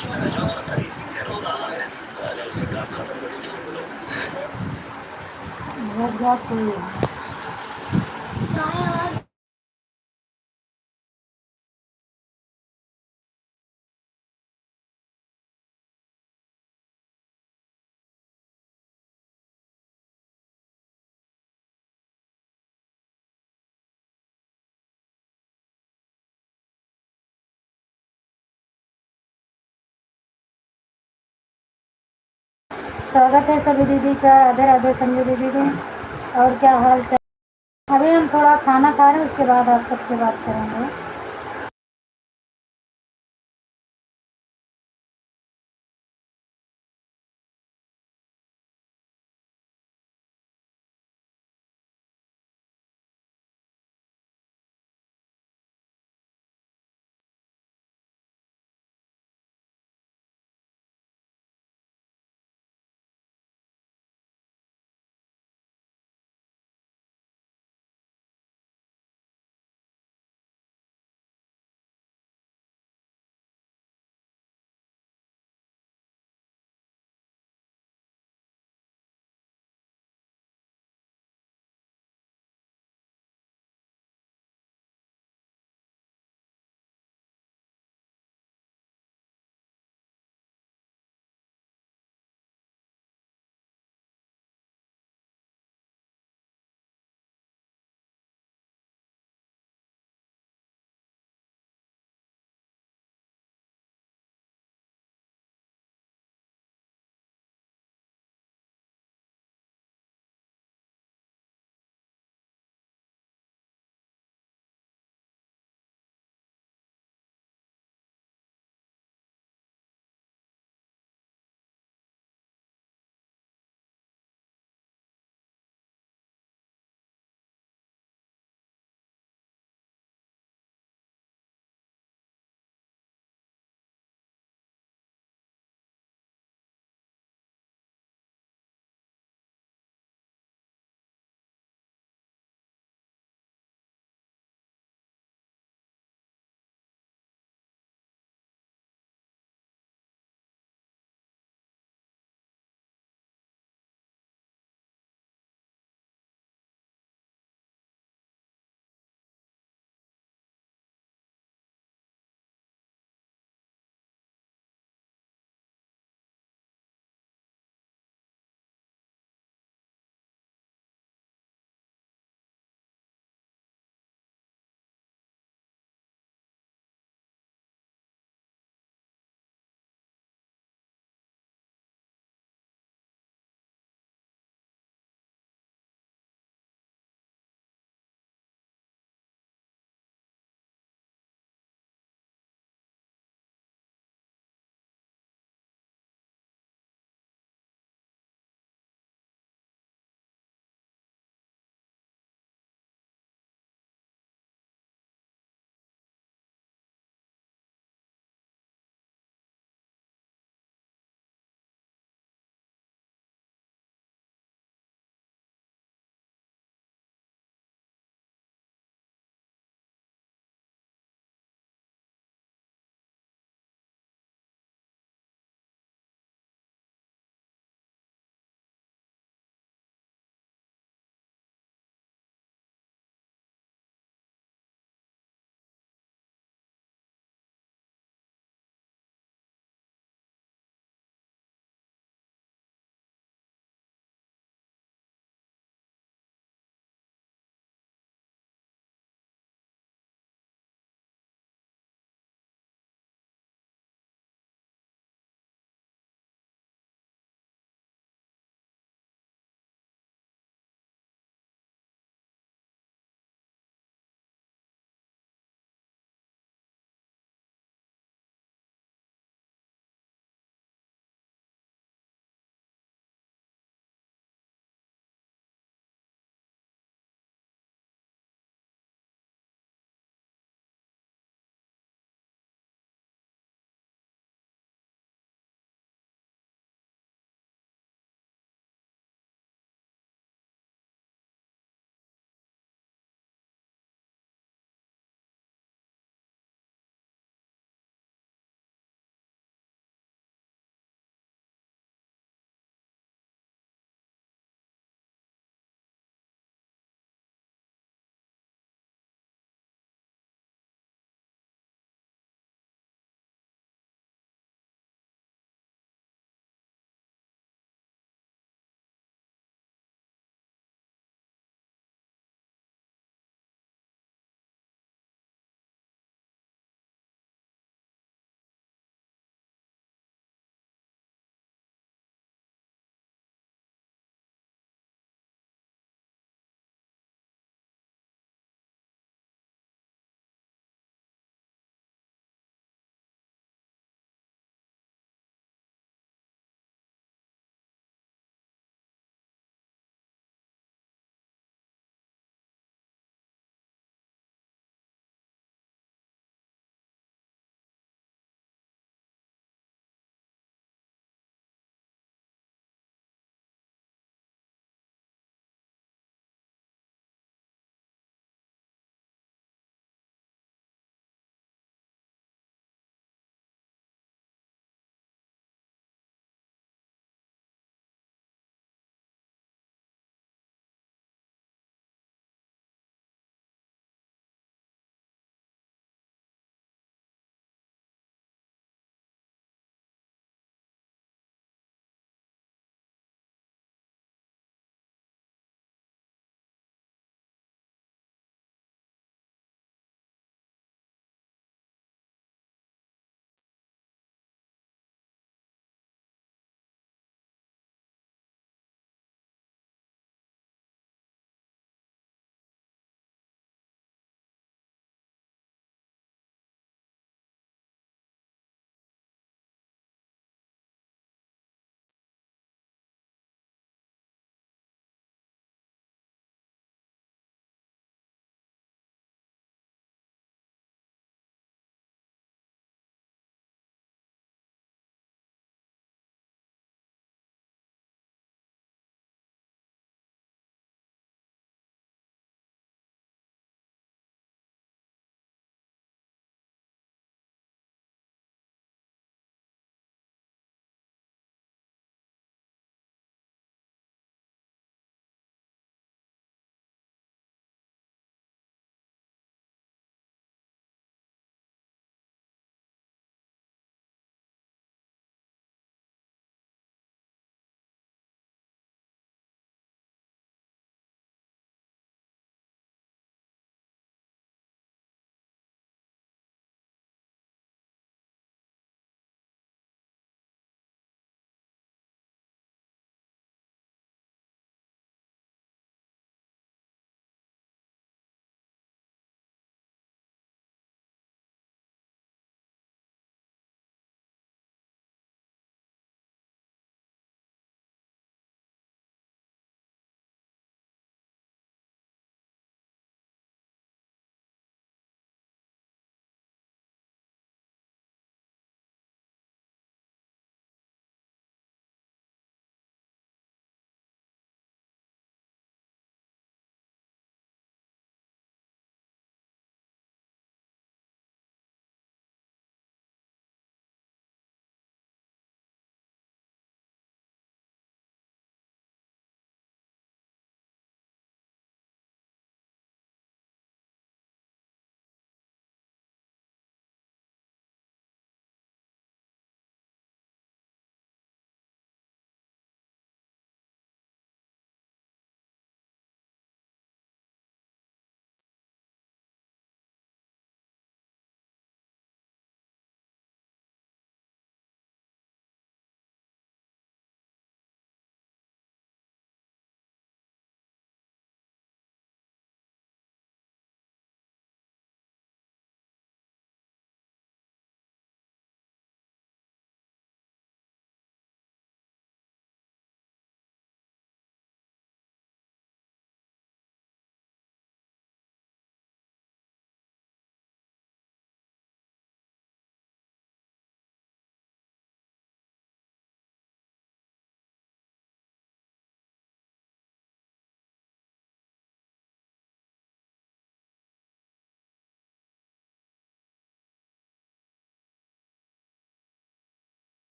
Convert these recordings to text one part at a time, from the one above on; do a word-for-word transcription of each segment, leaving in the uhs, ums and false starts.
बहुत बात हुई है। स्वागत है सभी दीदी का। राधे राधे संजू दीदी को। और क्या हाल चाल? अभी हम थोड़ा खाना खा रहे हैं, उसके बाद आप सबसे बात करेंगे।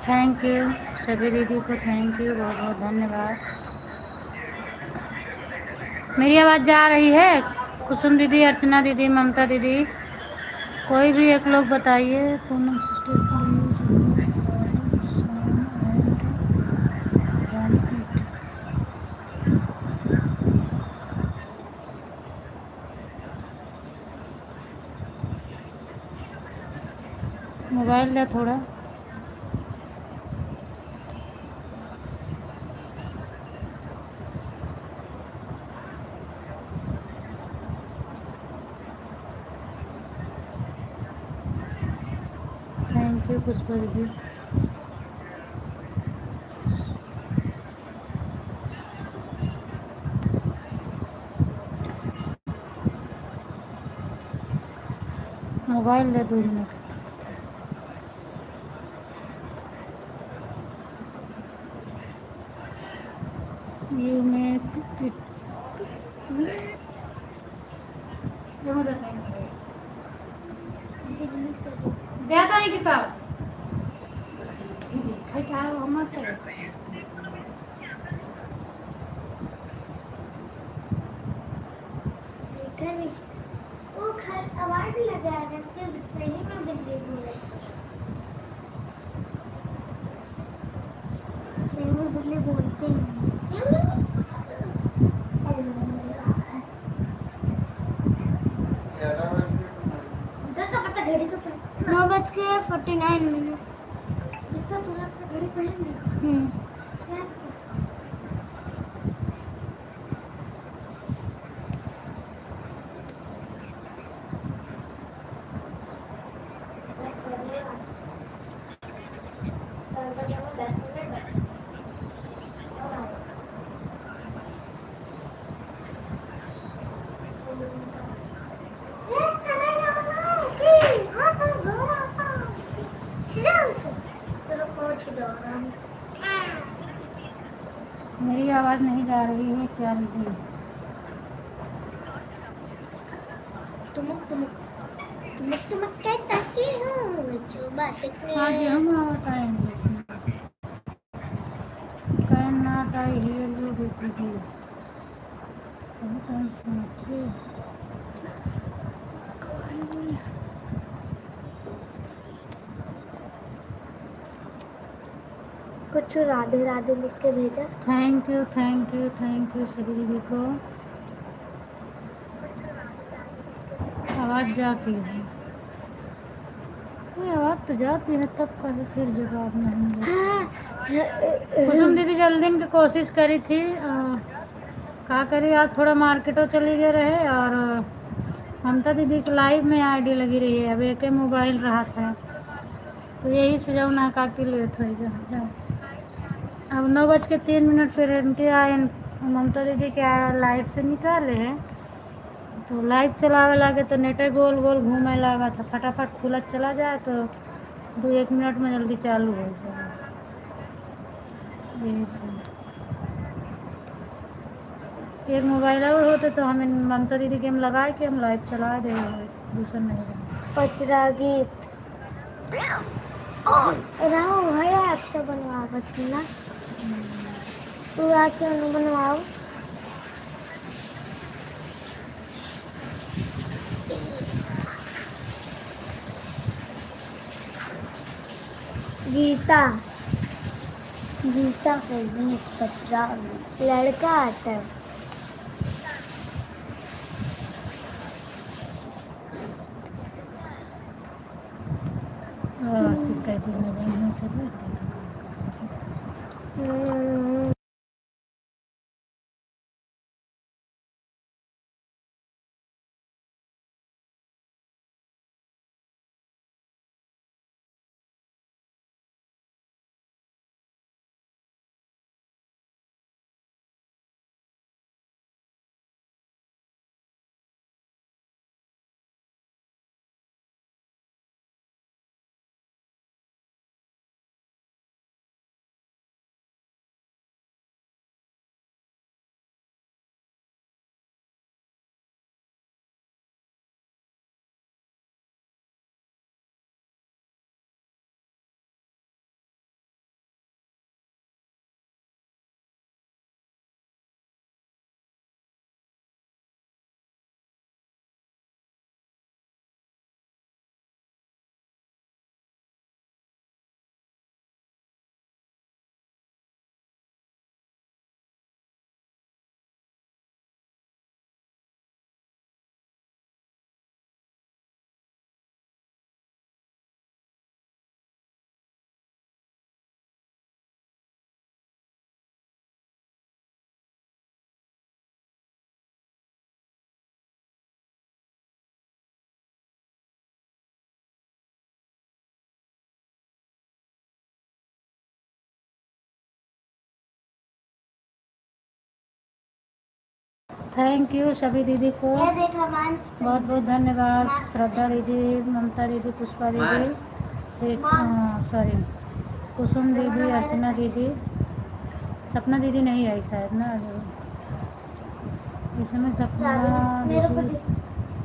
Thank you, सभी दीदी को thank you, बहुत बहुत धन्यवाद। मेरी आवाज़ जा रही है? कुसुम दीदी, अर्चना दीदी, ममता दीदी, कोई भी एक लोग बताइए। पूनम sister, please, मोबाइल दे थोड़ा। Thank you पुष्पा दीदी। मोबाइल दे दो मिनट। You make it। ये हो जाता है। देता है किताब। देखा क्या हो, मत करो। देखा नहीं। वो खल-, आवाज भी लगा रहे हैं, सही में बिल्ली बोले। सही में बिल्ली बोलते हैं। नौ बज के forty nine minute। जैसा तुझे अपनी घड़ी पहन ली। हम्म। मेरी आवाज़ नहीं जा रही है क्या दीदी? टुमुक टुमुक, टुमुक टुमुक के ताकि हूँ, जो बासक में हाँ जी, हम आवत आएंगे इसमें। Cannot I hear you, दीदी। बहुत हम सोचे। कुछ राधे राधे लिख के भेजा। Thank you, thank you, thank you सभी दीदी को। आवाज़ जाती है। ये आवाज़ तो जाती है, तब काहे फिर जवाब नहीं देती? हाँ, कुसुम दीदी जल्दी की कोशिश करी थी, आ, का करी, आज थोड़ा मार्केटो चली गए रहे और ममता दीदी के live में ID लगी रही है, अब एक ही मोबाइल रहा था, तो यही से जौन है काकी लेट हो गया। अब नौ बज के तीन मिनट पे इनके आए, ममता दीदी के आए, live से निकाले हैं, तो live चलावे लागे तो नेटे गोल गोल घूमे लागा था, फटाफट खुलत चला जाए तो दो एक मिनट में जल्दी चालू हो जाए। यही से एक मोबाइल और होते तो हम इन ममता दीदी के हम लगा के हम live चला दे, दूसरा नहीं रहता। पचरा गीत। राव भैया आपसे बनवावत है ना? तू आज के बनवाओ। गीता, गीता को गीत पचरा, लड़का आता है। हाँ, तो कह दे, मैं जाऊँ से। हम्म। Thank you सभी दीदी को, ये देख हमार बहुत बहुत धन्यवाद। मास्क। श्रद्धा दीदी, ममता दीदी, पुष्पा दीदी, मास्क। एक, मास्क। अ, sorry, कुसुम दीदी, अर्चना दीदी, सपना दीदी नहीं आई शायद ना आज। इस समय सपना मेरे को दीदी दे,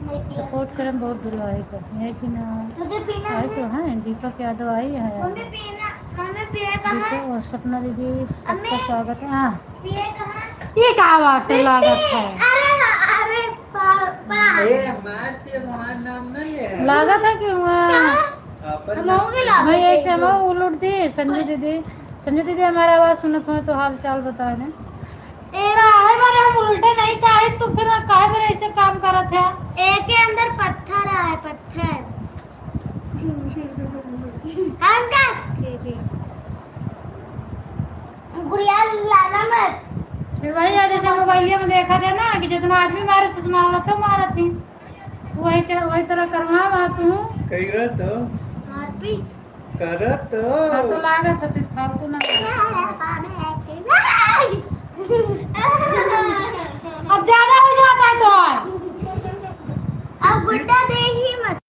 मैं किया। Support करम बहुत दुलवाई कर है कि ना? तुझे पीना आई है? तो है, दीपक यादव आई है। मम्मी पीना, मम्मी पिएगा है? दीपक और सपना दीदी, सबका अम्मी। स्वागत है। हाँ। पिएगा है? ये का बाटे लागत है? अरे, अरे, पापा। ए, मार के वहाँ नाम ना ले। लागत है कि हुआ? का? अपन हम नाम होंगे ले। लागत मैं है। ऐसे हम उलट दी, संजू दीदी, संजू दीदी हमारा आवाज सुनत हो तो हाल चाल बताए ना। ए, काहे बारे हम उलटे नहीं चाहे, तू फिर काहे बारे ऐसे काम करत है? ए के अंदर पत्थर है, पत्थर। हम का? गुड़िया लाना मत। फिर वही है, जैसे मोबाइलिया में देखा जाए ना कि जितना आदमी मारे, उतना औरतों मारत ही। वही च-, वही तरह करवा बा तू। कही रह तो। मारपीट। करत तो। हाँ, तो लागत है, फिर फालतू ना। अब ज्यादा हो जाता है तो। अब गुड्डा दे ही मत।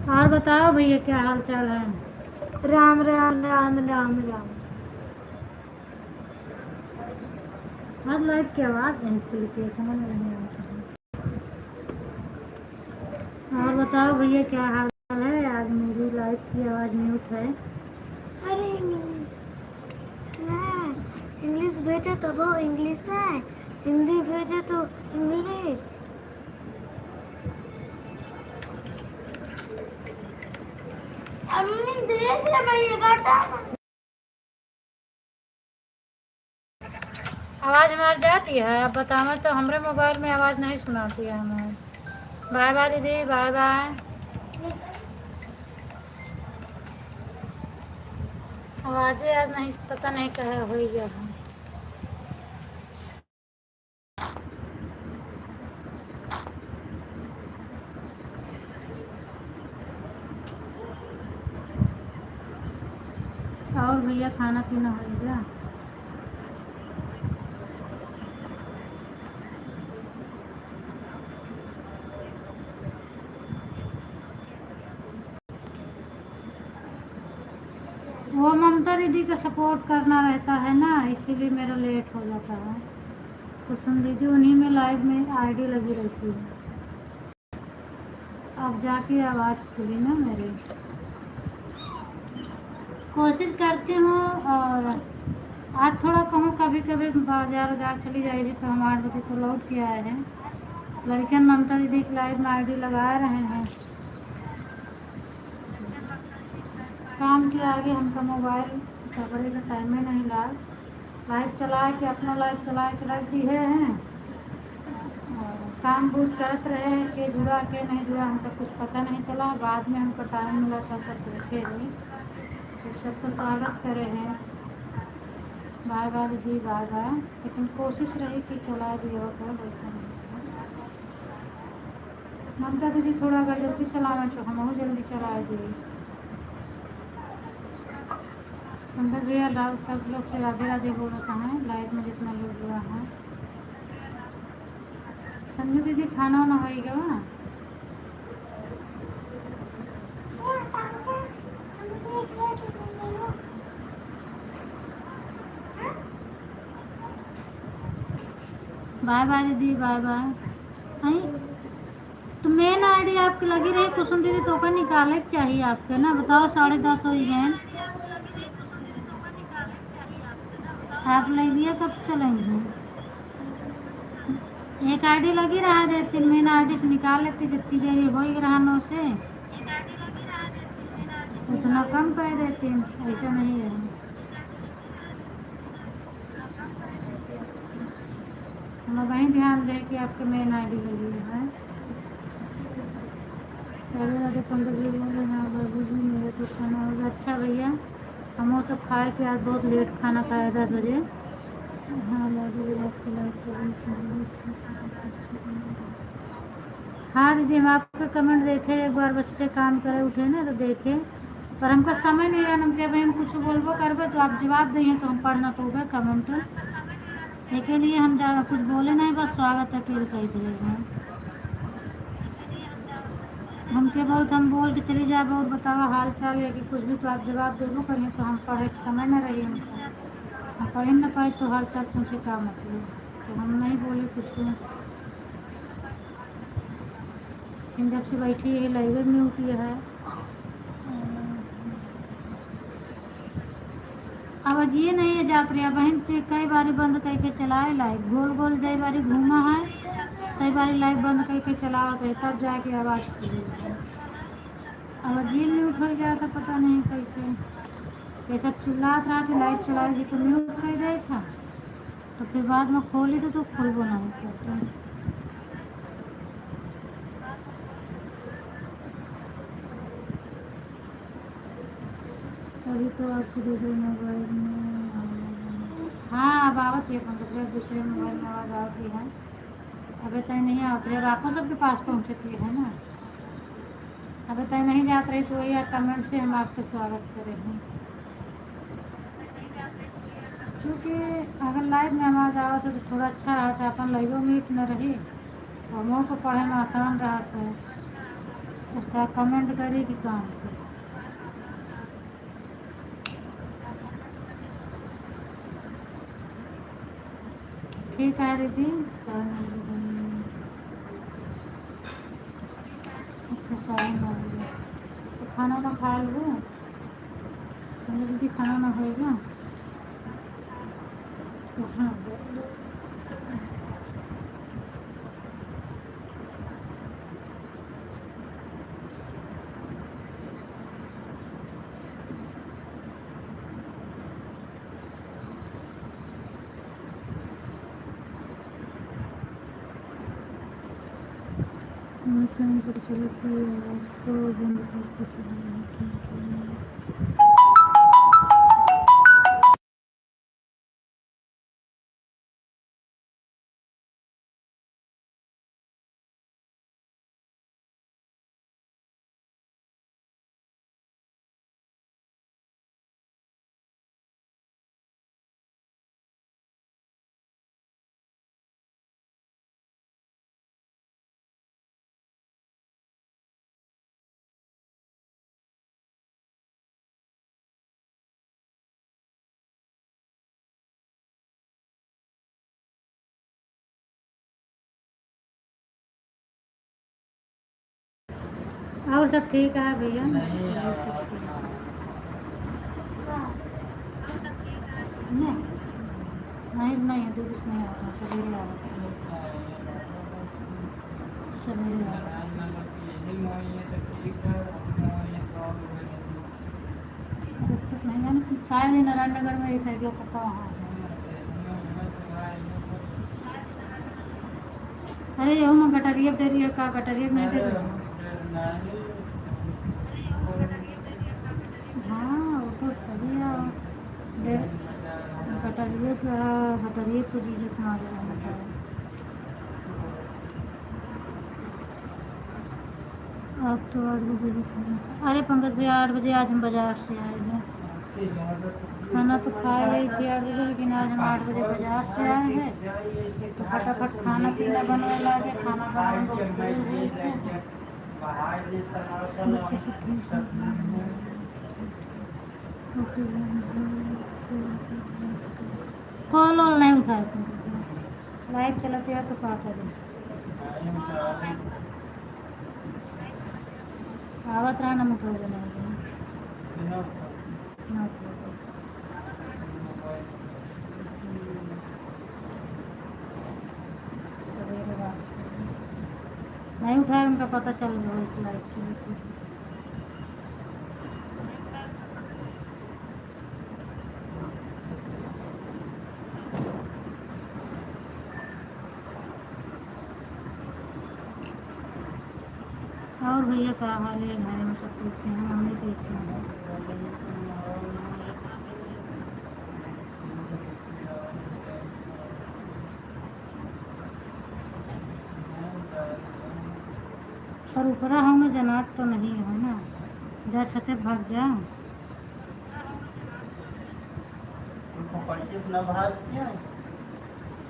और बताओ भैया, क्या हाल चाल है? राम, राम, राम, राम, राम। हर लाइव की आवाज़ नहीं खुली थी, समझ में नहीं आता है। और बताओ भैया, क्या हाल चाल है? आज मेरी लाइव की आवाज़ म्यूट है। अरे नहीं। हाँ, इंग्लिश भेजे तो वो इंग्लिश है, हिंदी भेजे तो इंग्लिश। अम्मी देख ले भैया, काटा। आवाज़ हमार जाती है, अब बतावे तो हमरे मोबाइल में आवाज़ नहीं सुनाती है हमार। बाय बाय दीदी, बाय बाय। आवाज़े आज नहीं, पता नहीं कहे हुई है। और भैया, खाना पीना हो गया? वो ममता दीदी का सपोर्ट करना रहता है ना, इसीलिए मेरा लेट हो जाता है। कुसुम दीदी, उन्हीं में लाइव में आईडी लगी रहती है। अब जाके आवाज़ खुली ना मेरी। कोशिश करती हूँ, और आज थोड़ा कहूँ, कभी कभी बाजार उजार चली जाएगी तो हम आठ बजे तो लौट के आए हैं। लड़कियन ममता दीदी की लाइव में आईडी लगा रहे हैं। काम के आगे हमका मोबाइल पकड़े का टाइम ही नहीं लाग। लाइव चला के, अपना लाइव चला के रख दिए हैं। और काम बहुत करत रहे, के जुड़ा, के नहीं जुड़ा, हमका कुछ पता नहीं चला। बाद में हमको टाइम मिला था, सब देखे भी, तो सबको स्वागत करे हैं। बाय बाय दीदी, बाय बाय। लेकिन कोशिश रही कि चला दिया हो, वैसा नहीं। ममता दीदी थोड़ा अगर जल्दी चलावे तो हमहू जल्दी चला दी। पंकज भैया, राउत सब लोग से राधे राधे बोलत हैं, लाइव में जितना लोग हुआ है। संजू दीदी, खाना वाना होई गवा? बाय बाय दीदी, बाय बाय। आई तो मेन आईडी आपके लगी रही कुसुम दीदी, तो ओकर निकाले के चाहिए आपके ना। बताओ, साढ़े दस हो ही गए, आप ले लिए कब चलेंगे? एक आईडी लगी रहा देती, मेन आईडी से निकाल लेती, जितनी देरी हो ही रहा नौ से, उतना कम कर देती, ऐसा नहीं है। हम वहीं ध्यान दें कि आपके मेन आईडी लगी है। राधे राधे पंडित जी बोले, हाँ बाबूजी, मेरे तो खाना हो गया। अच्छा भैया, हम वो सब खाए के आज बहुत लेट खाना खाया, दस बजे। हाँ बाबूजी, आपके लाइव चली। हाँ दीदी, हम आपका कमेंट देखे, एक बार बस से काम करे उठे ना तो देखे, पर हमका समय नहीं है। हम के भाई हम कुछ बोलबो करबे तो आप जवाब दिए तो हम पढ़ ना पाबे कमेंट। एके लिए हम ज़्यादा कुछ बोले नहीं, बस स्वागत है के कह दिए हैं। हमके बहुत हम बोल के चली जाए, बहुत बतावा हाल चाल है कि कुछ भी तो आप जवाब देबो करिए तो हम पढ़े के समय न रही हमको। हम पढ़े न पाए तो हाल चाल पूछे का मतलब, तो हम नहीं बोले कुछ। लेकिन जब से बैठी है लाइव में उठी है, आवाजिए नहीं है जात रही। बहन से कई बारी बंद करके चलाए लाइव, गोल गोल जय बारी घूमा है, कई बारी लाइव बंद करके चलावत है, तब जाके आवाज खुली है। आवाजिए म्यूट हो जाता, पता नहीं कैसे। ये सब चिल्लात रहा कि लाइव चलाएगी तो म्यूट कर दे था। तो फिर बाद में खोली तो, तो खोलबो नहीं करता। अभी तो आपके दूसरे मोबाइल में आवाज़ आ रही है। हाँ, अब आवत है, मतलब, दूसरे मोबाइल में आवाज़ आवत ही है। अबे तय नहीं आवत रहे, अब आपो सबके पास पहुँचती है ना। अबे तय नहीं जात रही तो वही यार, कमेंट से हम आपके स्वागत करे हैं। चूँकि अगर लाइव में आवाज़ आवत है तो थोड़ा अच्छा रहता है, अपन लाइवो म्यूट न रही, हमों को पढ़े में आसान रहत है। उसका comment करी कि काम करे। ठीक है दीदी, सावन वाली बनी। अच्छा, सावन वाली। तो खाना ना खा लो। चलो दीदी, खाना ना होएगा। तो हाँ, और सब ठीक है भैया? नहीं, और सब ठीक है। नहीं, नहीं, नहीं, अभी कुछ नहीं आता, सवेरे आता। सवेरे आता। दिक्कत नहीं है, शायद ही नारायण नगर में ये साइड को पता वहाँ है। अरे, यहू में गटरिया, गटरिया का, गटरिया में नहीं डर। हाँ, वो तो सही है। डर, गटरिया का, गटरिया तो जीजू कुमार रहना था। अब तो आठ बजे भी खाना खा-, अरे पंकज भैया, आठ बजे आज हम बाजार से आए हैं। खाना तो खा गई थी आठ बजे, लेकिन आज हम आठ बजे बाजार से आए हैं, तो फटाफट खाना पीना बनवे लागे, खाना बनावे में बहुत देर हो गई। बच्चे सब ठीक हैं। कॉल वॉल नहीं उठाए पंकज भैया। लाइव चलत है तो का करी? आवत रहा ना, मुठो बनाए दे। ना उठो। सवेरे बात करी। नहीं उठाए, उनका पता चल गया कि लाइव चलत है। और भैया का हाल है? घर में सब कैसे हैं? मम्मी कैसी हैं? पर ऊपरा हमें जनात तो नहीं है ना, जा छते भाग जा।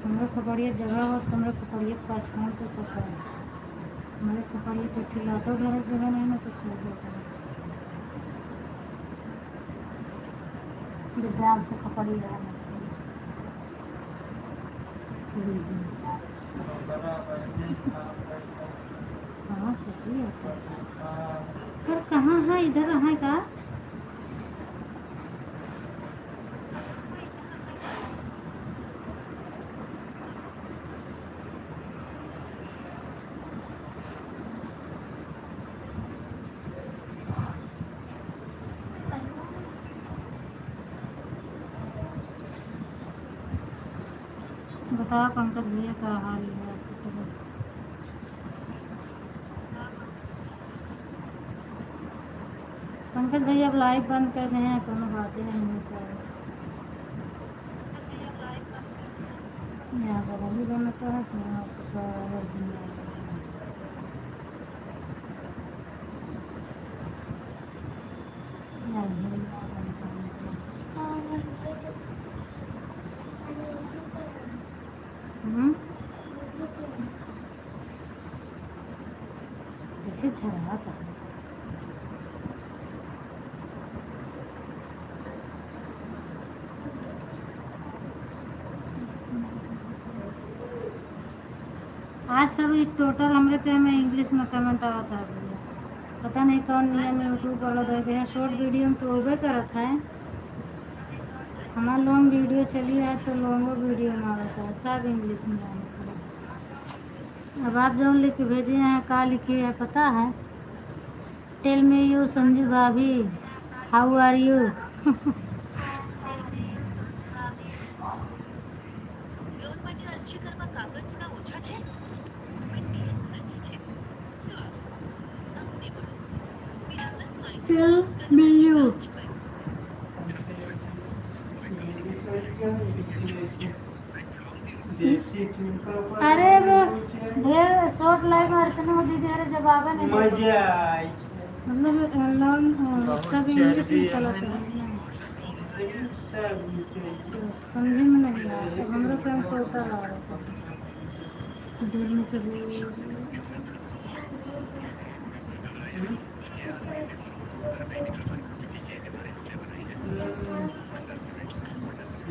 हमरे खोपड़िया जगह हो, हमरे खोपड़िया पाछुआ तो पता है। हमरे खोपड़िया तो ठिलाटो घर जगह नहीं ना, तो सो गया। दिव्यांश के खोपड़िया है। सही जी। हाँ, सही है। पर कहाँ है, इधर है का? बताओ पंकज भैया, का हाल है आपकी तरफ? पंकज भैया अब लाइव बंद कर दे हैं, कोनो बात ही नहीं होता है। यहाँ बगल ही बनता है, तो यहाँ पर तो और दिन लग जाता है। हम्म? जैसे झरना था। आज सब एक total हमरे पे में English में comment आवत है भैया। पता नहीं कौन नियम YouTube वाला दे दे हैं। Short video में तो होबे करत है, हमार long video चली है तो long video में आवत है, सब English में आवत है। अब आप जौन लिख के भेजे हैं, का लिखे हैं पता है? Tell me you, संजू भाभी, how are you? Tell me you. अरे वो ढेर short live में अर्चना दीदी, अरे जब आवे नहीं तो मजा आई। मतलब, अ, long, अ, बहुत सब English में चर्बी है चलत ना। है। सब तो समझे में नहीं आया, तो हमरो पे हम टोटा ला रहे थे। दूर में से भी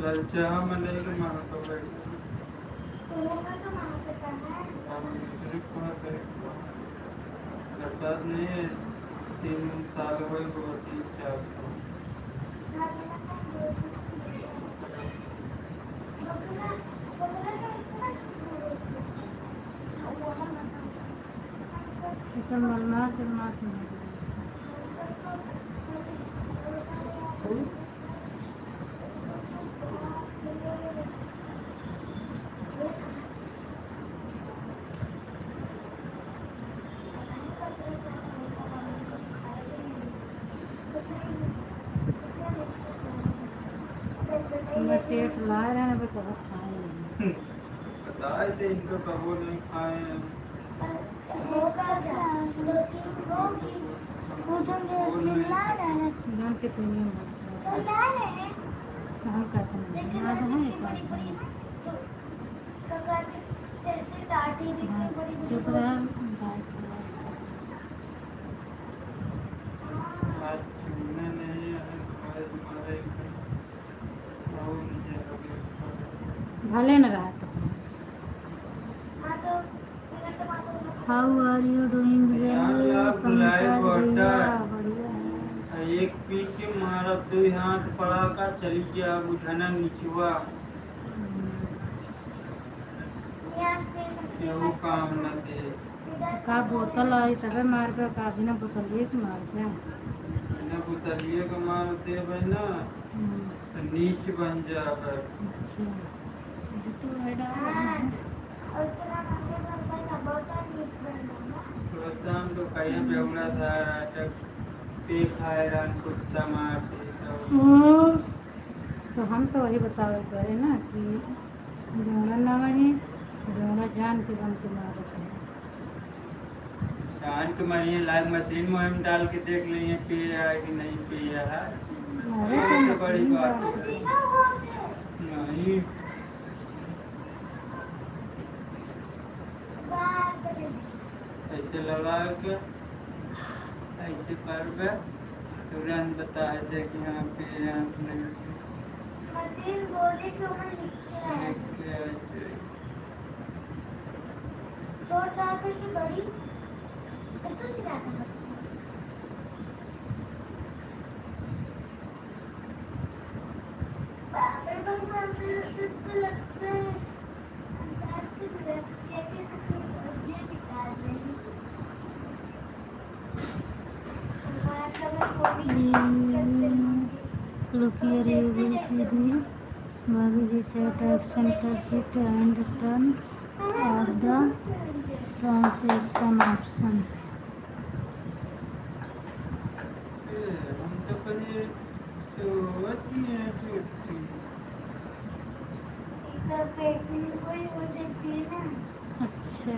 ललचा मने के मार तो बैठ। हम सिर्फ कहते हैं, पचास नहीं है, तीन साल हुए, वो तीन चार सौ। ये सब मलमास उलमास नहीं है। बस सेठ ला रहे हैं, अभी कब खाए नहीं। बताए थे इनको, कबो नहीं खाए हैं। वो तो ले, ले ला रहे हैं। जान के तो नहीं होता। तो ला रहे हैं। हम कहते हैं, लेकिन हाँ, सर, हाँ, इतनी बड़ी बड़ी ना, तो काका जी जैसे डांटी, इतनी हाँ, बड़ी बड़ी चुप रहा, बात। आज छूने नहीं है तुम्हारे, तुम्हारे भले न रहा तो। How are you doing well? पंकज भैया, बढ़िया है। एक पीट के मारा, दो हाथ पड़ा का चली गया, बुझना निचवा। हम्म। केहू काम न दे। का बोतल आई तबे मारबे, का बिना बोतलिए के मारबे? बिना बोतलिए के मार देबे ना, हम्म। तो नीच बन जाबे। अच्छा, अभी तो है डाल रहे हैं। दोस्तान तो कहिए बेवड़ा था, नाटक पे खाए रान कुत्ता मार दे सब। हाँ, तो हम तो वही बतावे करे ना कि बेवड़ा ना मारी, बेवड़ा जान के बन के मारत है। जान के मारिए, लाइव मशीन में हम डाल के देख लेंगे, पिए है कि नहीं पिए है। अरे, तो सबसे बड़ी मशीन बात डाल है। के। नहीं। ऐसे लगा के, ऐसे करबे, तुरंत बता दे कि हाँ पिए, हाँ नहीं। मशीन बोली कि ओमे लिख के आए। लिख के आए थे। छोट रहा था कि बड़ी? तो तू सिखा था मशीन। बाप रे, भगवान से तो लगता है। Look here, you will see the Bhabiji chat action, touch it and turn off the translation option. हम तो कहीं सोवत ही हैं छुट्टी। अच्छा,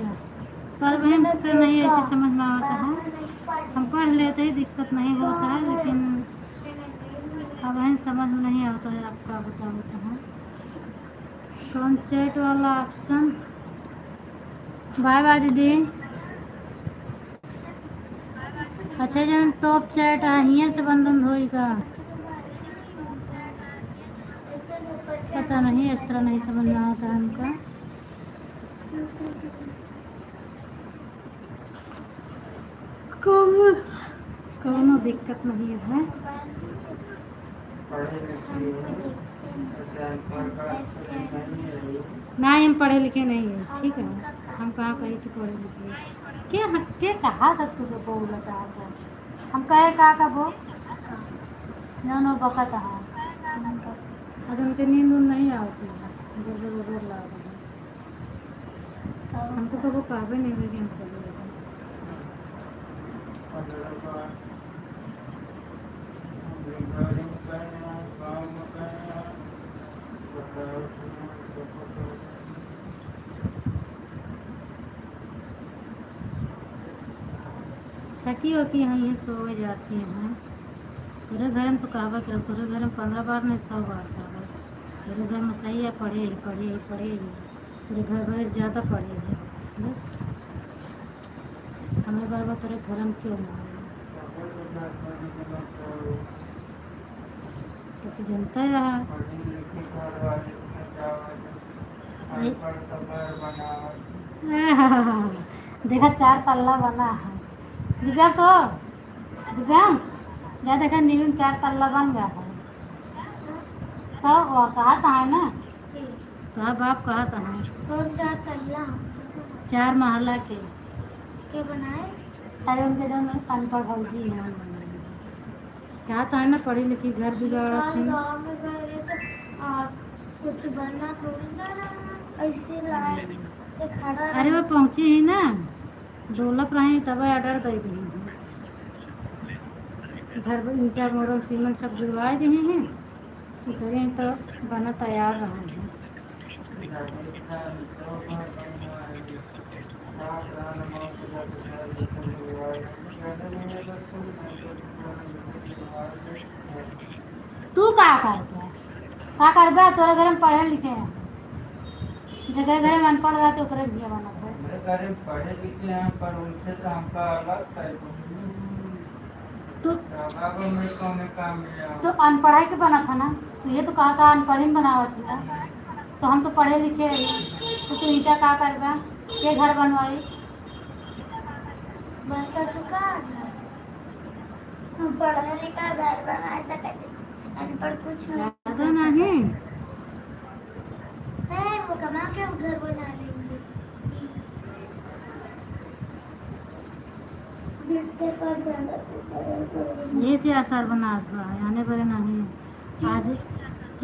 पर बहन से तो नहीं ऐसे समझ में आवता है। हम पढ़ लेते ही दिक्कत नहीं होता है, लेकिन अब बहन समझ में नहीं आवता है, आपका बताओ तो हम। कौन chat वाला option? बाय बाय दीदी। अच्छा, जौन top chat है, हियाँ से बंद होई का? पता नहीं, इस तरह नहीं समझ में आता है हमका। कौनो, कौनो दिक्कत नहीं है। पढ़े लिखे हमको देखते हैं। अच्छा, अनपढ़ का नहीं है। ना, हम पढ़े लिखे नहीं है, ठीक है? हम कहाँ कही थी पढ़े लिखे? के हम, के कहा था तुझे बोल बता था? हम कहे का का बोल? नो, नो, बकत है। आज उनके नींद उंद नहीं आवती है, गुर गुर गुर गुर लागत है। हमको तो वो कहबे नहीं हुई कि हम पढ़े लिखे। थकी होती हैं, ये सोवे जाती हैं। तोरे घर में तो कहबा करब, तोरे घर में पन्द्रह बार नहीं, सौ बार कहबा। तोरे घर में सही है, पढ़े ही, पढ़े ही, पढ़े ही। तोरे घर वाले से ज्यादा पढ़े ही। बस। हमें बार बार तोरे घर में क्यों मारे? तो फिर जनता है। देखा, चार तल्ला बना है। दिव्यांश हो, दिव्यांश, जा देखा, नीलम चार तल्ला बन गया है। तो वो कहा था, है ना? तो अब आप कहा था, है? कौन चार तल्ला? चार महला के। के बनाए? अरे, उनके जो अनपढ़ भौजी हैं। कहा था ना, पढ़ी लिखी घर बिगाड़त साल हैं। गाँव में गए रहे तो, आ, कुछ बनना थोड़ी ना रहा, ऐसे लाइन से खड़ा अरे, वो रहे। पहुँची ही ना, डोलत रही, तब order दे दी। घर में ईंटा, मोरम, सीमेंट सब जुड़वाए दी हैं, उतरे तो बना तैयार रहा है। तू का करबे? का करबे? तोरे घर में पढ़े लिखे हैं, जेकरे घर में अनपढ़ रहते, ओकरे लिए बनत है। मेरे घर में पढ़े लिखे हैं, पर उनसे तो हमका अलग टाइप। तू तो बाबा, मैं कौन काम में आऊँ? तो अनपढ़ाई के बनत है ना, तू ये तो कहा था अनपढ़ी में बनावत है, तो हम तो पढ़े लिखे हैं, तो तू इनका का करबा? के घर बनवाई? बन तो चुका है घर। हम पढ़ा लिखा घर बनाए तक अनपढ़ कुछ नहीं। ज्यादा नहीं। है, वो कमा के हम घर बना लेंगे। जिसके पास ज्यादा पैसा है, वो ये से असर बनास बा, आने वाले नहीं। आज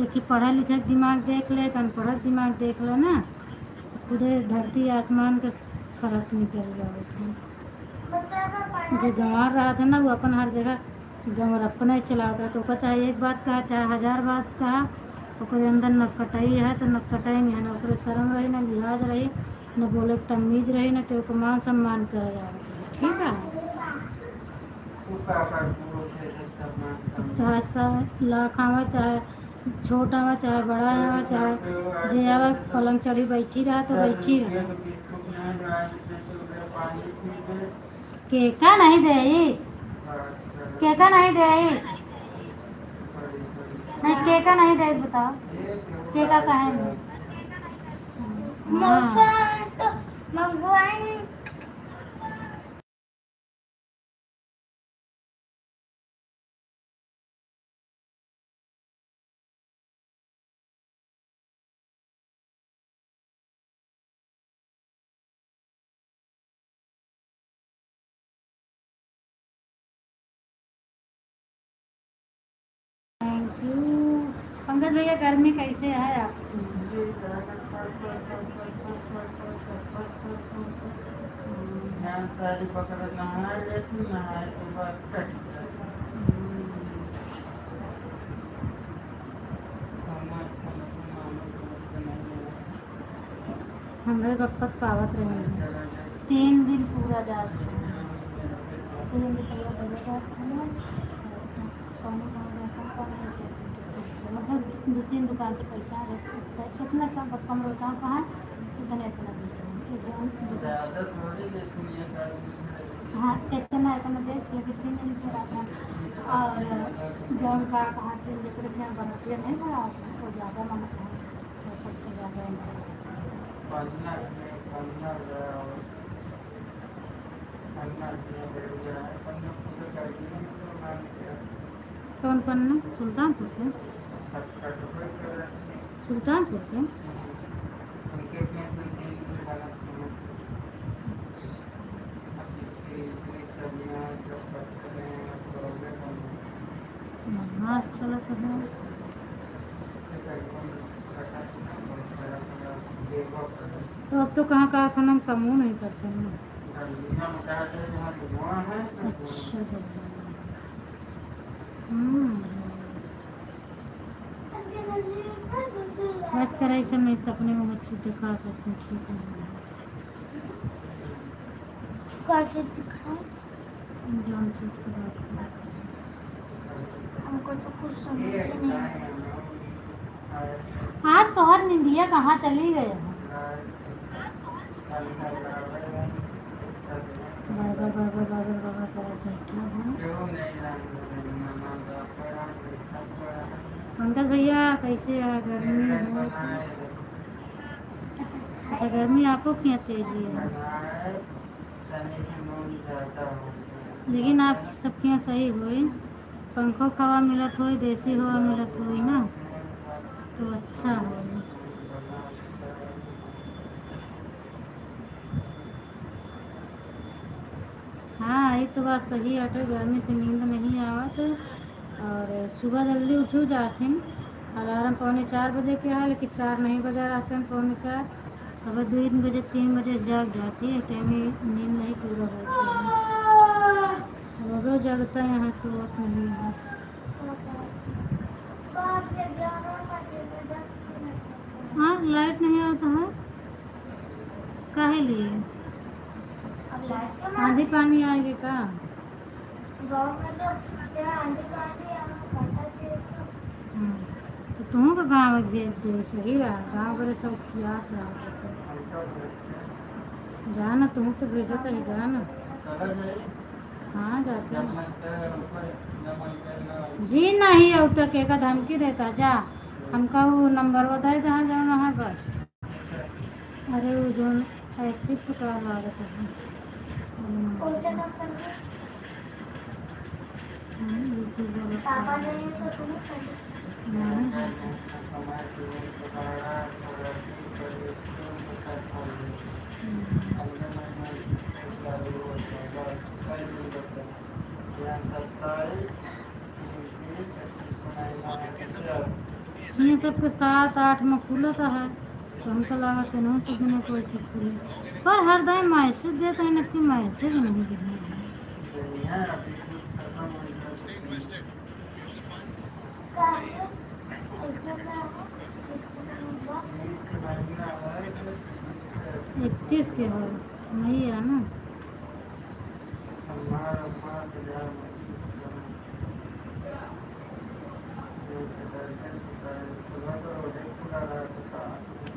एक ही पढ़ा लिखा के दिमाग देख ले, एक अनपढ़ा के दिमाग देख ले ना, खुदे धरती आसमान के फर्क निकल जावत है। जे गंवार रहत है ना, वो अपन हर जगह गंवार अपने चलावत रहत है। ओकर चाहे एक बात कहा, चाहे हजार बात कहा, ओकरे अंदर नकटई है तो नकटई नहीं है, ना ओकरे शर्म रही, ना लिहाज रही, ना बोले के तमीज रही, ना केहू के मान सम्मान करे आवत है। ठीक है, चाहे स-, लाख आवा, चाहे छोट आवा, चाहे बड़ा आवा, चाहे जे आवा, पलंग चढ़ी बैठी रहा तो बैठी रहा। केका नहीं देई? केका नहीं देई? नहीं, केका नहीं देई, बताओ। केका काहे नहीं? मौसा तो मंगवाई। Thank you। पंकज भैया, गर्मी कैसे है आपकी? यहाँ सारी बकरा नहाए लेती, नहाए के बाद कट जाती। खाना अच्छा लगे, मानो तो उसका नहीं है। हमरे बप्पा के पावत रहे हैं। तीन दिन पूरा जात रहे। तीन दिन पूरा डरे जात रहे। कौनो, कौनो, कौनो, कौनो ऐसे मतलब दो तीन दुकान से पैसा है, तो इतना कम, कम रोटा कहाँ, इतने, इतना दे दो। एक जन दो ज़्यादा थोड़ी लेकिन ये कर हाँ, इतना, इतना दे, लेकिन तीन दिन पूरा था। और जौन का कहाँ तीन जेकरे के यहाँ बनतिया नहीं बड़ा, वो ज़्यादा मांगता है, वो सबसे ज़्यादा interest है। पन्ना में, पन्ना में और कौन पन्ना? सुल्तानपुर के? सुल्तानपुर के? बदमाश चलत है। तो अब तो कहाँ कारखाना में कामो नहीं करते हैं। अच्छा, हम्म। बस कराई से मैं सपने में मच्छी दिखा सकती हूँ, ठीक है। का चीज दिखाऊं? जौन चीज के बात करो। हमको तो कुछ समझ ही नहीं। आज तोहर निंदिया कहाँ चली गए? बर्गर, बर्गर, बर्गर, बर्गर करत बैठे हैं। पंकज भैया, कैसे है? गर्मी है? अच्छा, गर्मी आपो के यहाँ तेज है। लेकिन आप सबके यहाँ सही होई, पंखो क हवा मिलत होई, देसी हवा मिलत होई ना, तो अच्छा होई। हाँ, ये तो बात सही है, गर्मी से नींद नहीं आवत। और सुबह जल्दी उठियो जात हन, अलार्म पौने चार बजे के है, लेकिन चार नहीं बजा रहते हैं, पौने चार। अब दो तीन बजे, तीन बजे जाग जाती है, टाइम में नींद नहीं पूरा होती है। रोजो जगता है, यहाँ सोवत नहीं है। हाँ, लाइट नहीं आवत है, काहे लिए? अब लाइट के आंधी पानी आएगी का? गाँव में तो क्या आंधी पानी आना पड़ता है तो। हम्म, तो तुहूँ के गाँव में भेज दे, सही रहा, गाँव भरे सब खियात रहा। जा ना, तुहूँ तो भेजत ही, जा ना। हाँ, जाते हैं। जी नहीं, अब तक एक धमकी देता, जा, हमका वो नंबर बताए दे, हाँ, जाओ ना, हाँ, बस। अरे, वो जोन accept का लागत है। हम्म। कौन सा नंबर है? हम्म, YouTube वाला। पापा नहीं है तो तुम्हें कर दो। हम्म। हम्म। ये सबके सात आठ में खुलत है, तो हमका लागत है ना कि बिना कोई से खुले। पर हर दाई message देत है, नक्की message नहीं दिहे। इकतीस के हो, नहीं है ना।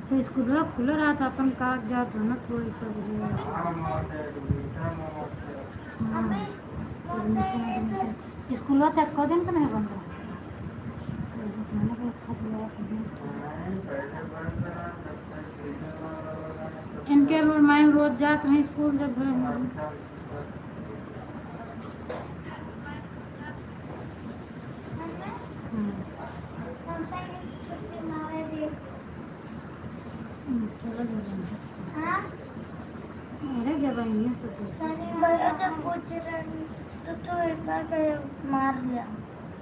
तो स्कूलवा खुला रहा था, अपन कागजात बनत हो, ई सब हो। हाँ, admission, admission। स्कूलवा तो एको दिन का नहीं बंद रहा। इनके मैम रोज जात रहे स्कूल जब घर में। हम्म। हम्म, चलो, ले लेंगे। अरे, जब आएंगे तो देख। भैया जब पूछ रहे हैं, तो तू एक बार के मार लिया।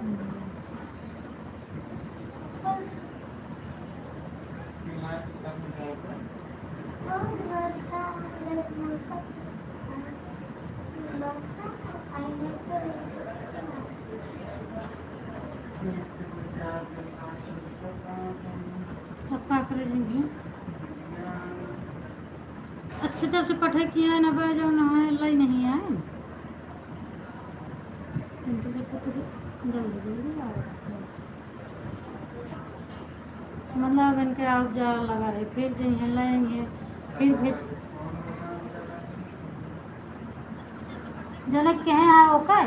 हम्म। अब का करे जाइए? अच्छा, जब से पढ़ाई किया है ना, बा जाओ नहाए लाई नहीं आए। जल्दी, जल्दी आओ। मतलब इनके आउट जाओ लगा रहे, फिर जइहें, लेंगे, फिर भेज। जने कहे हैं ओके,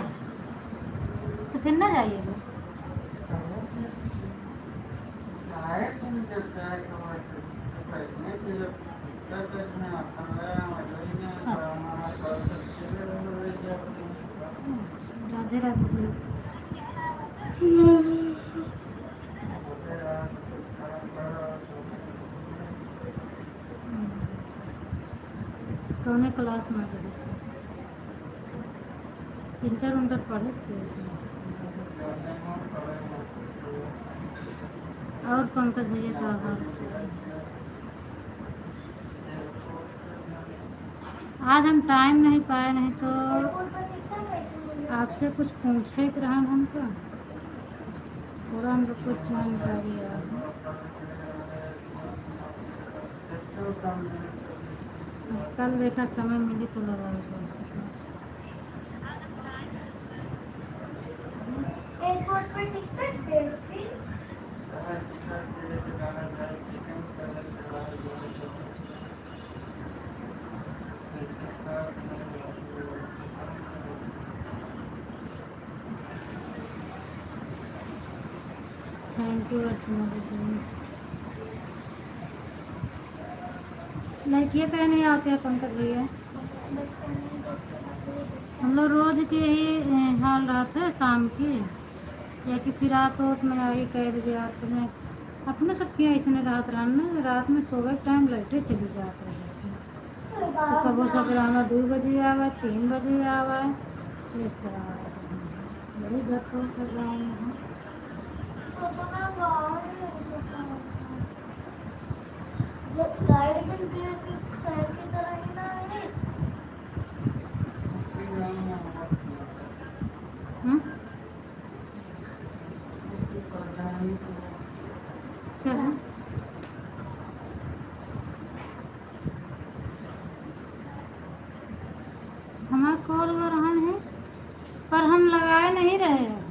तो फिर ना जाइए। अच्छा। कौने क्लास में पढ़े से? इंटर उंटर पढ़े से कोई से? और पंकज भैया का हाल? आज हम टाइम नहीं पाए, नहीं तो आपसे कुछ पूछे के रहन हमको, थोड़ा हमको कुछ जानकारी है। कल देखा समय मिली तो लगाओ। एयरपोर्ट पर टिकट देती। Thank you अर्चना दीदी। लड़कियाँ कहे नहीं आते हैं पंकज भैया। हम लोग रोज के यही, ए, हाल रहत है शाम की, या कि फिर रात होत में आई कह दिया आपने। अपने सब के ऐसे रहत रहन ना, रात में सोवे के टाइम लाइटे चली जात रही। तो कबो सवेरा में दो बजे आवे, तीन बजे आवे, इस तरह बड़ी गठबोड़ कर रहा हूँ यहाँ। जब लाइट बिल दिए तो फैन की तरह ही ना है। हम्म? क्या है? हमार कॉल हो रहा है, पर हम लगाए नहीं रहे हैं।